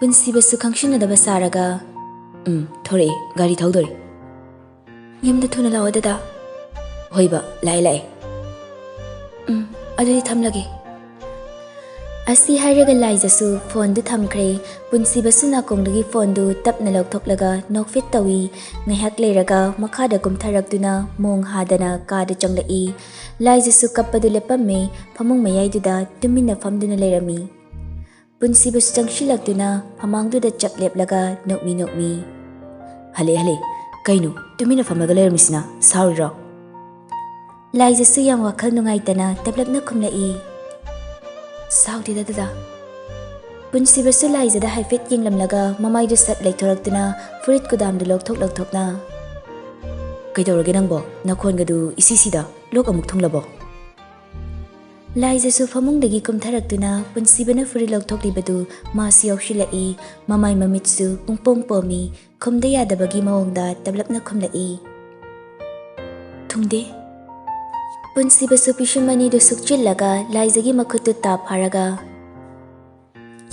ꯄꯨꯟꯁꯤꯕꯁꯨ ꯈꯪꯁꯤꯟꯅꯗꯕ ꯁꯥꯔꯒ, "ꯎꯝ, ꯊꯣꯔꯛꯑꯦ, ꯒꯥꯔꯤ ꯊꯧꯗꯣꯔꯦ꯫ ꯌꯨꯝꯗ ꯊꯨꯅ ꯂꯥꯛꯑꯣ ꯗꯗꯥ꯫" "ꯍꯣꯏꯕ, ꯂꯥꯛꯑꯦ, ꯂꯥꯛꯑꯦ꯫ ꯎꯝ, ꯑꯗꯨꯗꯤ ꯊꯝꯂꯒꯦ꯫" ꯑꯁꯤ ꯍꯥꯏꯔꯒ ꯂꯥꯏꯖꯥꯁꯨ ꯐꯣꯟꯗꯨ ꯊꯝꯈ꯭ꯔꯦ꯫ ꯄꯨꯟꯁꯤꯕꯁꯨ ꯅꯥꯀꯣꯡꯗꯒꯤ ꯐꯣꯟꯗꯨ ꯇꯞꯅ ꯂꯧꯊꯣꯛꯂꯒ ꯅꯣꯛꯐꯦꯠ ꯇꯧꯏ꯫ ꯉꯥꯏꯍꯥꯛ ꯂꯩꯔꯒ ꯃꯈꯥꯗ ꯀꯨꯝꯊꯔꯛꯇꯨꯅ ꯃꯣꯡ ꯍꯥꯗꯅ ꯀꯥꯗ ꯆꯪꯂꯛꯏ꯫ ꯂꯥꯏꯖꯥꯁꯨ ꯀꯞꯄꯗꯨ ꯂꯦꯞꯄꯝꯃꯦ꯫ ꯐꯃꯨꯡ ꯃꯌꯥꯏꯗꯨꯗ ꯇꯨꯃꯤꯟꯅ ꯐꯝꯗꯨꯅ ꯂꯩꯔꯝꯃꯤ꯫ ꯄꯨꯟꯁꯤꯕꯁꯨ ꯆꯪꯁꯤꯜꯂꯛꯇꯨꯅ ꯐꯃꯥꯡꯗꯨꯗ ꯆꯞ ꯂꯦꯞꯂꯒ ꯅꯣꯛꯃꯤ ꯅꯣꯛꯃꯤ, "ꯍꯜꯂꯦ, ꯍꯜꯂꯦ꯫ ꯀꯩꯅꯣ ꯇꯨꯃꯤꯟꯅ ꯐꯝꯂꯒ ꯂꯩꯔꯝꯃꯤꯁꯤꯅ? ꯁꯥꯎꯔꯤꯔꯣ?" ꯂꯥꯏꯖꯥꯁꯨ ꯌꯥꯝ ꯋꯥꯈꯜ ꯅꯨꯡꯉꯥꯏꯇꯅ ꯇꯞꯂꯞꯅ ꯈꯨꯝꯂꯛꯏ, "ꯁꯥꯎꯗꯦꯗ ꯗꯗꯥ꯫" ꯄꯨꯟꯁꯤꯕꯁꯨ ꯂꯥꯏꯖꯥꯗ ꯍꯥꯏꯐꯦꯠ ꯌꯦꯡꯂꯝꯂꯒ ꯃꯃꯥꯏꯗꯨ ꯁꯠ ꯂꯩꯊꯣꯔꯛꯇꯨꯅ ꯐꯨꯔꯤꯠ ꯀꯨꯗꯥꯝꯗꯨ ꯂꯧꯊꯣꯛ ꯂꯧꯊꯣꯛꯅ, "ꯀꯩꯗꯧꯔꯒꯦ ꯅꯪꯕꯣ? ꯅꯈꯣꯟꯒꯗꯨ ꯏꯁꯤ ꯁꯤꯗ꯫ ꯂꯣꯛ ꯑꯃꯨꯛ ꯊꯨꯡꯂꯕꯣ?" ꯂꯥꯏꯖꯁꯨ ꯐꯃꯨꯡꯗꯒꯤ ꯀꯨꯝꯊꯔꯛꯇꯨꯅ ꯄꯨꯟꯁꯤꯕꯅ ꯐꯨꯔꯤꯠ ꯂꯧꯊꯣꯛꯂꯤꯕꯗꯨ ꯃꯥꯁꯨ ꯌꯥꯎꯁꯤꯜꯂꯛꯏ꯫ ꯃꯃꯥꯏ ꯃꯃꯤꯠꯁꯨ ꯄꯨꯡꯄꯣꯡ ꯄꯣꯝꯃꯤ꯫ ꯈꯨꯝꯗ ꯌꯥꯗꯕꯒꯤ ꯃꯑꯣꯡꯗ ꯇꯞꯂꯞꯅ ꯈꯨꯝꯂꯛꯏ, "ꯊꯨꯡꯗꯦ꯫" ꯄꯨꯟꯁꯤꯕꯁꯨ ꯄꯤꯁꯨꯝ ꯑꯅꯤꯗꯨ ꯁꯨꯛꯆꯤꯜꯂꯒ ꯂꯥꯏꯖꯒꯤ ꯃꯈꯨꯠꯇꯨ ꯇꯥꯞ ꯐꯥꯔꯒ,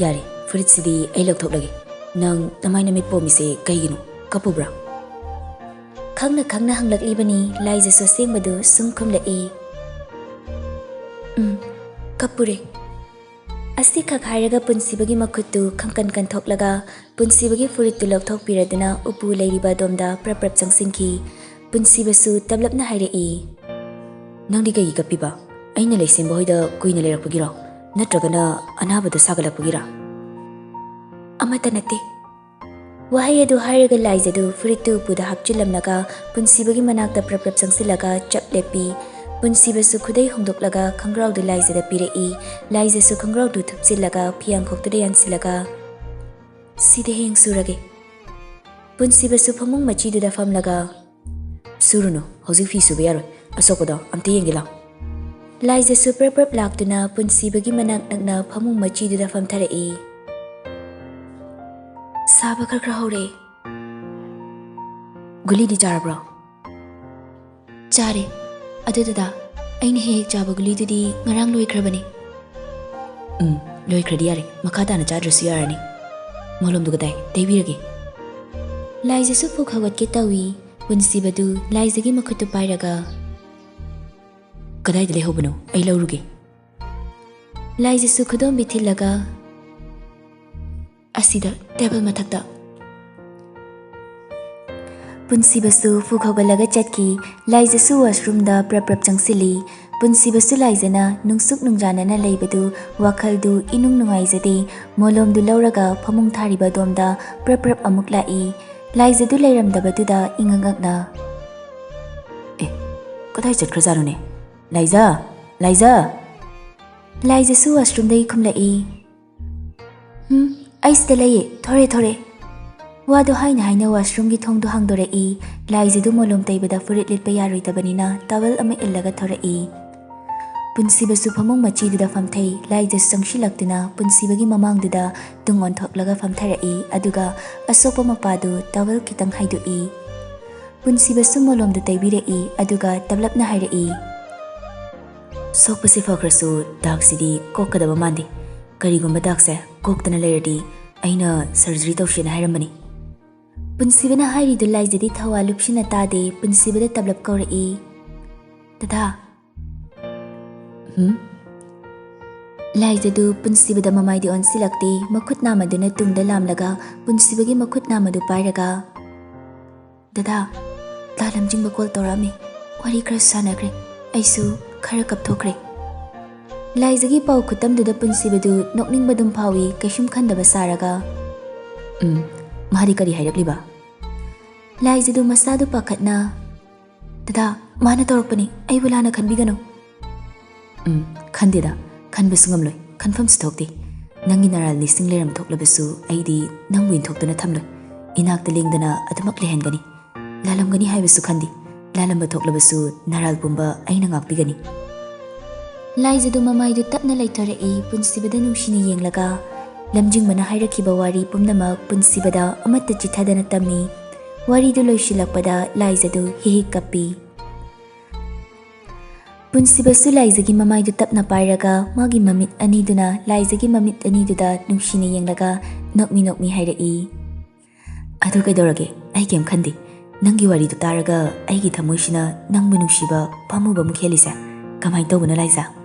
"ꯌꯥꯔꯦ, ꯐꯨꯔꯤꯠꯁꯤꯗꯤ ꯑꯩ ꯂꯧꯊꯣꯛꯂꯒꯦ꯫ ꯅꯪ ꯅꯃꯥꯏ ꯅꯃꯤꯠ ꯄꯣꯝꯃꯤꯁꯦ ꯀꯩꯒꯤꯅꯣ? ꯀꯞꯄꯨꯕ꯭ꯔꯥ?" ꯈꯪꯅ ꯈꯪꯅ ꯍꯪꯂꯛꯂꯤꯕꯅꯤ꯫ ꯂꯥꯏꯖꯁꯨ ꯑꯁꯦꯡꯕꯗꯨ ꯁꯨꯝ ꯈꯨꯝꯂꯛꯏ, "ꯎꯝ, ꯀꯞꯄꯨꯔꯦ꯫" ꯑꯁꯤꯈꯛ ꯍꯥꯏꯔꯒ ꯄꯨꯟꯁꯤꯕꯒꯤ ꯃꯈꯨꯠꯇꯨ ꯈꯪꯀꯟ ꯀꯟꯊꯣꯛꯂꯒ ꯄꯨꯟꯁꯤꯕꯒꯤ ꯐꯨꯔꯤꯠꯇꯨ ꯂꯧꯊꯣꯛꯄꯤꯔꯗꯨꯅ ꯎꯄꯨ ꯂꯩꯔꯤꯕ ꯑꯗꯣꯝꯗ ꯄ꯭ꯔꯞ ꯄ꯭ꯔꯞ ꯆꯪꯁꯤꯟꯈꯤ꯫ ꯄꯨꯟꯁꯤꯕꯁꯨ ꯇꯞꯂꯞꯅ ꯍꯥꯏꯔꯛꯏ, "ꯅꯪꯗꯤ ꯀꯩꯒꯤ ꯀꯞꯄꯤꯕ? ꯑꯩꯅ ꯂꯩꯁꯦꯝꯕ ꯍꯣꯏꯗ ꯀꯨꯏꯅ ꯂꯩꯔꯛꯄꯒꯤꯔꯣ? ꯅꯠꯇ꯭ꯔꯒꯅ ꯑꯅꯥꯕꯗꯣ ꯁꯥꯒꯠꯂꯛꯄꯒꯤꯔꯥ?" "ꯑꯃꯠꯇ ꯅꯠꯇꯦ꯫" ꯋꯥꯍꯩ ꯑꯗꯨ ꯍꯥꯏꯔꯒ ꯂꯥꯏꯖꯗꯨ ꯐꯨꯔꯤꯠꯇꯨ ꯎꯄꯨꯗ ꯍꯥꯞꯆꯤꯜꯂꯝꯂꯒ ꯄꯨꯟꯁꯤꯕꯒꯤ ꯃꯅꯥꯛꯇ ꯄ꯭ꯔꯞ ꯄ꯭ꯔꯞ ꯆꯪꯁꯤꯜꯂꯒ ꯆꯞ ꯂꯦꯞꯄꯤ꯫ ꯄꯨꯟꯁꯤꯕꯁꯨ ꯈꯨꯗꯩ ꯍꯣꯡꯗꯣꯛꯂꯒ ꯈꯪꯒ꯭ꯔꯥꯎꯗꯨ ꯂꯥꯏꯖꯗ ꯄꯤꯔꯛꯏ꯫ ꯂꯥꯏꯖꯁꯨ ꯈꯪꯒ꯭ꯔꯥꯎꯗꯨ ꯊꯨꯞꯆꯤꯜꯂꯒ ꯐꯤꯌꯥꯡꯈꯣꯛꯇꯨꯗ ꯌꯥꯟꯁꯤꯜꯂꯒ, "ꯁꯤꯗꯤ ꯍꯌꯦꯡ ꯁꯨꯔꯒꯦ꯫" ꯄꯨꯟꯁꯤꯕꯁꯨ ꯐꯃꯨꯡ ꯃꯆꯤꯗꯨꯗ ꯐꯝꯂꯒ, "ꯁꯨꯔꯨꯅꯨ, ꯍꯧꯖꯤꯛ ꯐꯤ ꯁꯨꯕ ꯌꯥꯔꯣꯏ꯫ ꯑꯁꯣꯛꯄꯗꯣ ꯑꯝꯇ ꯌꯦꯡꯒꯦ ꯂꯥꯎ꯫" ꯂꯥꯏꯖꯁꯨ ꯄ꯭ꯔꯞ ꯄ꯭ꯔꯞ ꯂꯥꯛꯇꯨꯅ ꯄꯨꯟꯁꯤꯕꯒꯤ ꯃꯅꯥꯛ ꯅꯛꯅ ꯐꯃꯨꯡ ꯃꯆꯤꯗꯨꯗ ꯐꯝꯊꯔꯛꯏ꯫ "ꯁꯥꯕ ꯈꯔ ꯈꯔ ꯍꯧꯔꯛꯑꯦ꯫" "ꯒꯨꯂꯤꯗꯤ ꯆꯥꯔꯕ꯭ꯔꯣ?" "ꯆꯥꯔꯦ꯫ ꯑꯗꯨ ꯗꯗꯥ, ꯑꯩꯅ ꯍꯦꯛ ꯍꯦꯛ ꯆꯥꯕ ꯒꯨꯂꯤꯗꯨꯗꯤ ꯉꯔꯥꯡ ꯂꯣꯏꯈ꯭ꯔꯕꯅꯤ꯫" "ꯎꯝ, ꯂꯣꯏꯈ꯭ꯔꯗꯤ ꯌꯥꯔꯦ꯫ ꯃꯈꯥ ꯇꯥꯅ ꯆꯥꯗ꯭ꯔꯁꯨ ꯌꯥꯔꯅꯤ꯫ ꯃꯣꯂꯣꯝꯗꯨ ꯀꯗꯥꯏ? ꯇꯩꯕꯤꯔꯒꯦ꯫" ꯂꯥꯏꯖꯁꯨ ꯐꯨꯛ ꯍꯧꯒꯠꯀꯦ ꯇꯧꯏ꯫ ꯄꯨꯟꯁꯤꯕꯗꯨ ꯂꯥꯏꯖꯒꯤ ꯃꯈꯨꯠꯇꯨ ꯄꯥꯏꯔꯒ, "ꯀꯗꯥꯏꯗ ꯂꯩꯍꯧꯕꯅꯣ? ꯑꯩ ꯂꯧꯔꯨꯒꯦ꯫" ꯂꯥꯏꯖꯁꯨ ꯈꯨꯗꯣꯝꯕꯤ ꯊꯤꯜꯂꯒ, "ꯑꯁꯤꯗ, ꯇꯦꯕꯜ ꯃꯊꯛꯇ꯫" ꯄꯨꯟꯁꯤꯕꯁꯨ ꯐꯨꯛ ꯍꯧꯒꯠꯂꯒ ꯆꯠꯈꯤ꯫ ꯂꯥꯏꯖꯁꯨ ꯋꯥꯁꯔꯨꯝꯗ ꯄ꯭ꯔꯞ ꯄ꯭ꯔꯞ ꯆꯪꯁꯤꯜꯂꯤ꯫ ꯄꯨꯟꯁꯤꯕꯁꯨ ꯂꯥꯏꯖꯅ ꯅꯨꯡꯁꯨꯛ ꯅꯨꯡꯖꯥꯅꯅ ꯂꯩꯕꯗꯨ ꯋꯥꯈꯜꯗꯨ ꯏꯅꯨꯡ ꯅꯨꯡꯉꯥꯏꯖꯗꯦ꯫ ꯃꯣꯂꯣꯝꯗꯨ ꯂꯧꯔꯒ ꯐꯃꯨꯡ ꯊꯥꯔꯤꯕ ꯑꯗꯣꯝꯗ ꯄ꯭ꯔꯞ ꯄ꯭ꯔꯞ ꯑꯃꯨꯛ ꯂꯥꯛꯏ꯫ ꯂꯥꯏꯖꯗꯨ ꯂꯩꯔꯝꯗꯕꯗꯨꯗ ꯏꯉꯛ ꯉꯛꯅ, "ꯑꯦ, ꯀꯗꯥꯏ ꯆꯠꯈ꯭ꯔꯖꯥꯠꯅꯣꯅꯦ? ꯂꯥꯏꯖ! ꯂꯥꯏꯖ!" ꯂꯥꯏꯖꯁꯨ ꯋꯥꯁꯔꯨꯝꯗꯒꯤ ꯈꯨꯝꯂꯛꯏ꯫ "ꯍꯨꯝ, ꯑꯩ ꯁꯤꯗ ꯂꯩꯌꯦ, ꯊꯣꯔꯦ, ꯊꯣꯔꯦ꯫" ꯋꯥꯗꯨ ꯍꯥꯏꯅ ꯍꯥꯏꯅ ꯋꯥꯁꯔꯨꯝꯒꯤ ꯊꯣꯡꯗꯨ ꯍꯥꯡꯗꯣꯔꯛꯏ꯫ ꯂꯥꯏꯖꯗꯨ ꯃꯣꯂꯣꯝ ꯇꯩꯕꯗ ꯐꯨꯔꯤꯠ ꯂꯤꯠꯄ ꯌꯥꯔꯣꯏꯗꯕꯅꯤꯅ ꯇꯥꯋꯦꯜ ꯑꯃ ꯏꯜꯂꯒ ꯊꯣꯔꯛꯏ꯫ ꯄꯨꯟꯁꯤꯕꯁꯨ ꯐꯃꯨꯡ ꯃꯆꯤꯗꯨꯗ ꯐꯝꯊꯩ꯫ ꯂꯥꯏꯖꯁꯨ ꯆꯪꯁꯤꯜꯂꯛꯇꯨꯅ ꯄꯨꯟꯁꯤꯕꯒꯤ ꯃꯃꯥꯡꯗꯨꯗ ꯇꯨꯡ ꯑꯣꯟꯊꯣꯛꯂꯒ ꯐꯝꯊꯔꯛꯏ, ꯑꯗꯨꯒ ꯑꯁꯣꯛꯄ ꯃꯄꯥꯗꯨ ꯇꯥꯋꯦꯜ ꯈꯤꯇꯪ ꯍꯥꯏꯗꯣꯛꯏ꯫ ꯄꯨꯟꯁꯤꯕꯁꯨ ꯃꯣꯂꯣꯝꯗꯨ ꯇꯩꯕꯤꯔꯛꯏ, ꯑꯗꯨꯒ ꯇꯞꯂꯞꯅ ꯍꯥꯏꯔꯛꯏ, "ꯁꯣꯛꯄꯁꯤ ꯐꯈ꯭ꯔꯁꯨ ꯗꯥꯛꯁꯤꯗꯤ ꯀꯣꯛꯀꯗꯕ ꯃꯥꯟꯗꯦ꯫ ꯀꯔꯤꯒꯨꯝꯕ ꯗꯥꯛꯁꯦ ꯀꯣꯛꯇꯅ ꯂꯩꯔꯗꯤ ꯑꯩꯅ ꯁꯔꯖꯔꯤ ꯇꯧꯁꯦꯅ ꯍꯥꯏꯔꯝꯕꯅꯤ꯫" ꯄꯨꯟꯁꯤꯕꯅ ꯍꯥꯏꯔꯤꯗꯨ ꯂꯥꯏꯖꯗꯤ ꯊꯋꯥ ꯂꯨꯞꯁꯤꯟꯅ ꯇꯥꯗꯦ꯫ ꯄꯨꯟꯁꯤꯕꯗ ꯇꯞꯂꯞ ꯀꯧꯔꯛꯏ, "ꯗꯗꯥ!" "ꯍꯨꯝ?" ꯂꯥꯏꯖꯗꯨ ꯄꯨꯟꯁꯤꯕꯗ ꯃꯃꯥꯏꯗꯤ ꯑꯣꯟꯁꯤꯜꯂꯛꯇꯦ꯫ ꯃꯈꯨꯠ ꯅꯥꯝꯃꯗꯨꯅ ꯇꯨꯡꯗ ꯂꯥꯝꯂꯒ ꯄꯨꯟꯁꯤꯕꯒꯤ ꯃꯈꯨꯠ ꯅꯥꯝꯃꯗꯨ ꯄꯥꯏꯔꯒ, "ꯗꯗꯥ, ꯗꯥ ꯂꯝꯖꯤꯡꯕ ꯀꯣꯜ ꯇꯧꯔꯛꯑꯝꯃꯤ꯫ ꯋꯥꯔꯤ ꯈꯔ ꯁꯥꯟꯅꯈ꯭ꯔꯦ꯫ ꯑꯩꯁꯨ ꯈꯔ ꯀꯞꯊꯣꯛꯈ꯭ꯔꯦ꯫" ꯂꯥꯏꯖꯒꯤ ꯄꯥꯎ ꯈꯨꯇꯝꯗꯨꯗ ꯄꯨꯟꯁꯤꯕꯗꯨ ꯅꯣꯛꯅꯤꯡꯕꯗꯨꯝ ꯐꯥꯎꯏ, ꯀꯩꯁꯨꯝ ꯈꯟꯗꯕ ꯁꯥꯔꯒ, "ꯎꯝ, ꯃꯥꯗꯤ ꯀꯔꯤ ꯍꯥꯏꯔꯛꯂꯤꯕ?" ꯂꯥꯏꯖꯗꯨ ꯃꯁꯥꯗꯨ ꯄꯥꯈꯠꯅ, "ꯗꯗꯥ, ꯃꯥꯅ ꯇꯧꯔꯛꯄꯅꯤ, ꯑꯩꯕꯨ ꯂꯥꯟꯅ ꯈꯟꯕꯤꯒꯅꯨ꯫" "ꯎꯝ, ꯈꯟꯗꯦꯗ, ꯈꯟꯕꯁꯨ ꯉꯝꯂꯣꯏ, ꯈꯟꯐꯝꯁꯨ ꯊꯣꯛꯇꯦ꯫ ꯅꯪꯒꯤ ꯅꯔꯥꯜ ꯅꯤꯡꯁꯤꯡ ꯂꯩꯔꯝ ꯊꯣꯛꯂꯕꯁꯨ ꯑꯩꯗꯤ ꯅꯪꯕꯨ ꯏꯟꯊꯣꯛꯇꯨꯅ ꯊꯝꯂꯣꯏ꯫ ꯏꯅꯥꯛꯇ ꯂꯦꯡꯗꯅ ꯑꯗꯨꯃꯛ ꯂꯩꯍꯟꯒꯅꯤ꯫ ꯂꯥꯜꯂꯝꯒꯅꯤ ꯍꯥꯏꯕꯁꯨ ꯈꯟꯗꯦ꯫ ꯂꯥꯜꯂꯝꯕ ꯊꯣꯛꯂꯕꯁꯨ ꯅꯔꯥꯜ ꯄꯨꯝꯕ ꯑꯩꯅ ꯉꯥꯛꯄꯤꯒꯅꯤ꯫" ꯂꯥꯏꯖꯗꯨ ꯃꯃꯥꯏꯗꯨ ꯇꯞꯅ ꯂꯩꯊꯔꯛꯏ꯫ ꯄꯨꯟꯁꯤꯕꯗ ꯅꯨꯡꯁꯤꯅ ꯌꯦꯡꯂꯒ, ꯂꯝꯖꯤꯡꯕꯅ ꯍꯥꯏꯔꯛꯈꯤꯕ ꯋꯥꯔꯤ ꯄꯨꯝꯅꯃꯛ ꯄꯨꯟꯁꯤꯕꯗ ꯑꯃꯠꯇ ꯆꯤꯊꯗꯅ ꯇꯝꯃꯤ꯫ ꯋꯥꯔꯤꯗꯨ ꯂꯣꯏꯁꯤꯜꯂꯛꯄꯗ ꯂꯥꯏꯖꯗꯨ ꯍꯤꯍꯤꯛ ꯀꯞꯄꯤ꯫ ꯄꯨꯟꯁꯤꯕꯁꯨ ꯂꯥꯏꯖꯒꯤ ꯃꯃꯥꯏꯗꯨ ꯇꯞꯅ ꯄꯥꯏꯔꯒ, ꯃꯥꯒꯤ ꯃꯃꯤꯠ ꯑꯅꯤꯗꯨꯅ ꯂꯥꯏꯖꯒꯤ ꯃꯃꯤꯠ ꯑꯅꯤꯗꯨꯗ ꯅꯨꯡꯁꯤꯅ ꯌꯦꯡꯂꯒ, ꯅꯣꯛꯃꯤ ꯅꯣꯛꯃꯤ ꯍꯥꯏꯔꯛꯏ, "ꯑꯗꯨ ꯀꯩꯗꯧꯔꯒꯦ? ꯑꯩ ꯀꯩꯝ ꯈꯟꯗꯦ꯫ ꯅꯪꯒꯤ ꯋꯥꯔꯤꯗꯨ ꯇꯥꯔꯒ ꯑꯩꯒꯤ ꯊꯃꯣꯏꯁꯤꯅ ꯅꯪꯕꯨ ꯅꯨꯡꯁꯤꯕ, ꯄꯥꯝꯃꯨꯕ ꯑꯃꯨꯛ ꯍꯦꯜꯂꯤꯁꯦ꯫ ꯀꯃꯥꯏꯅ ꯇꯧꯕꯅꯣ, ꯂꯥꯏꯖ?"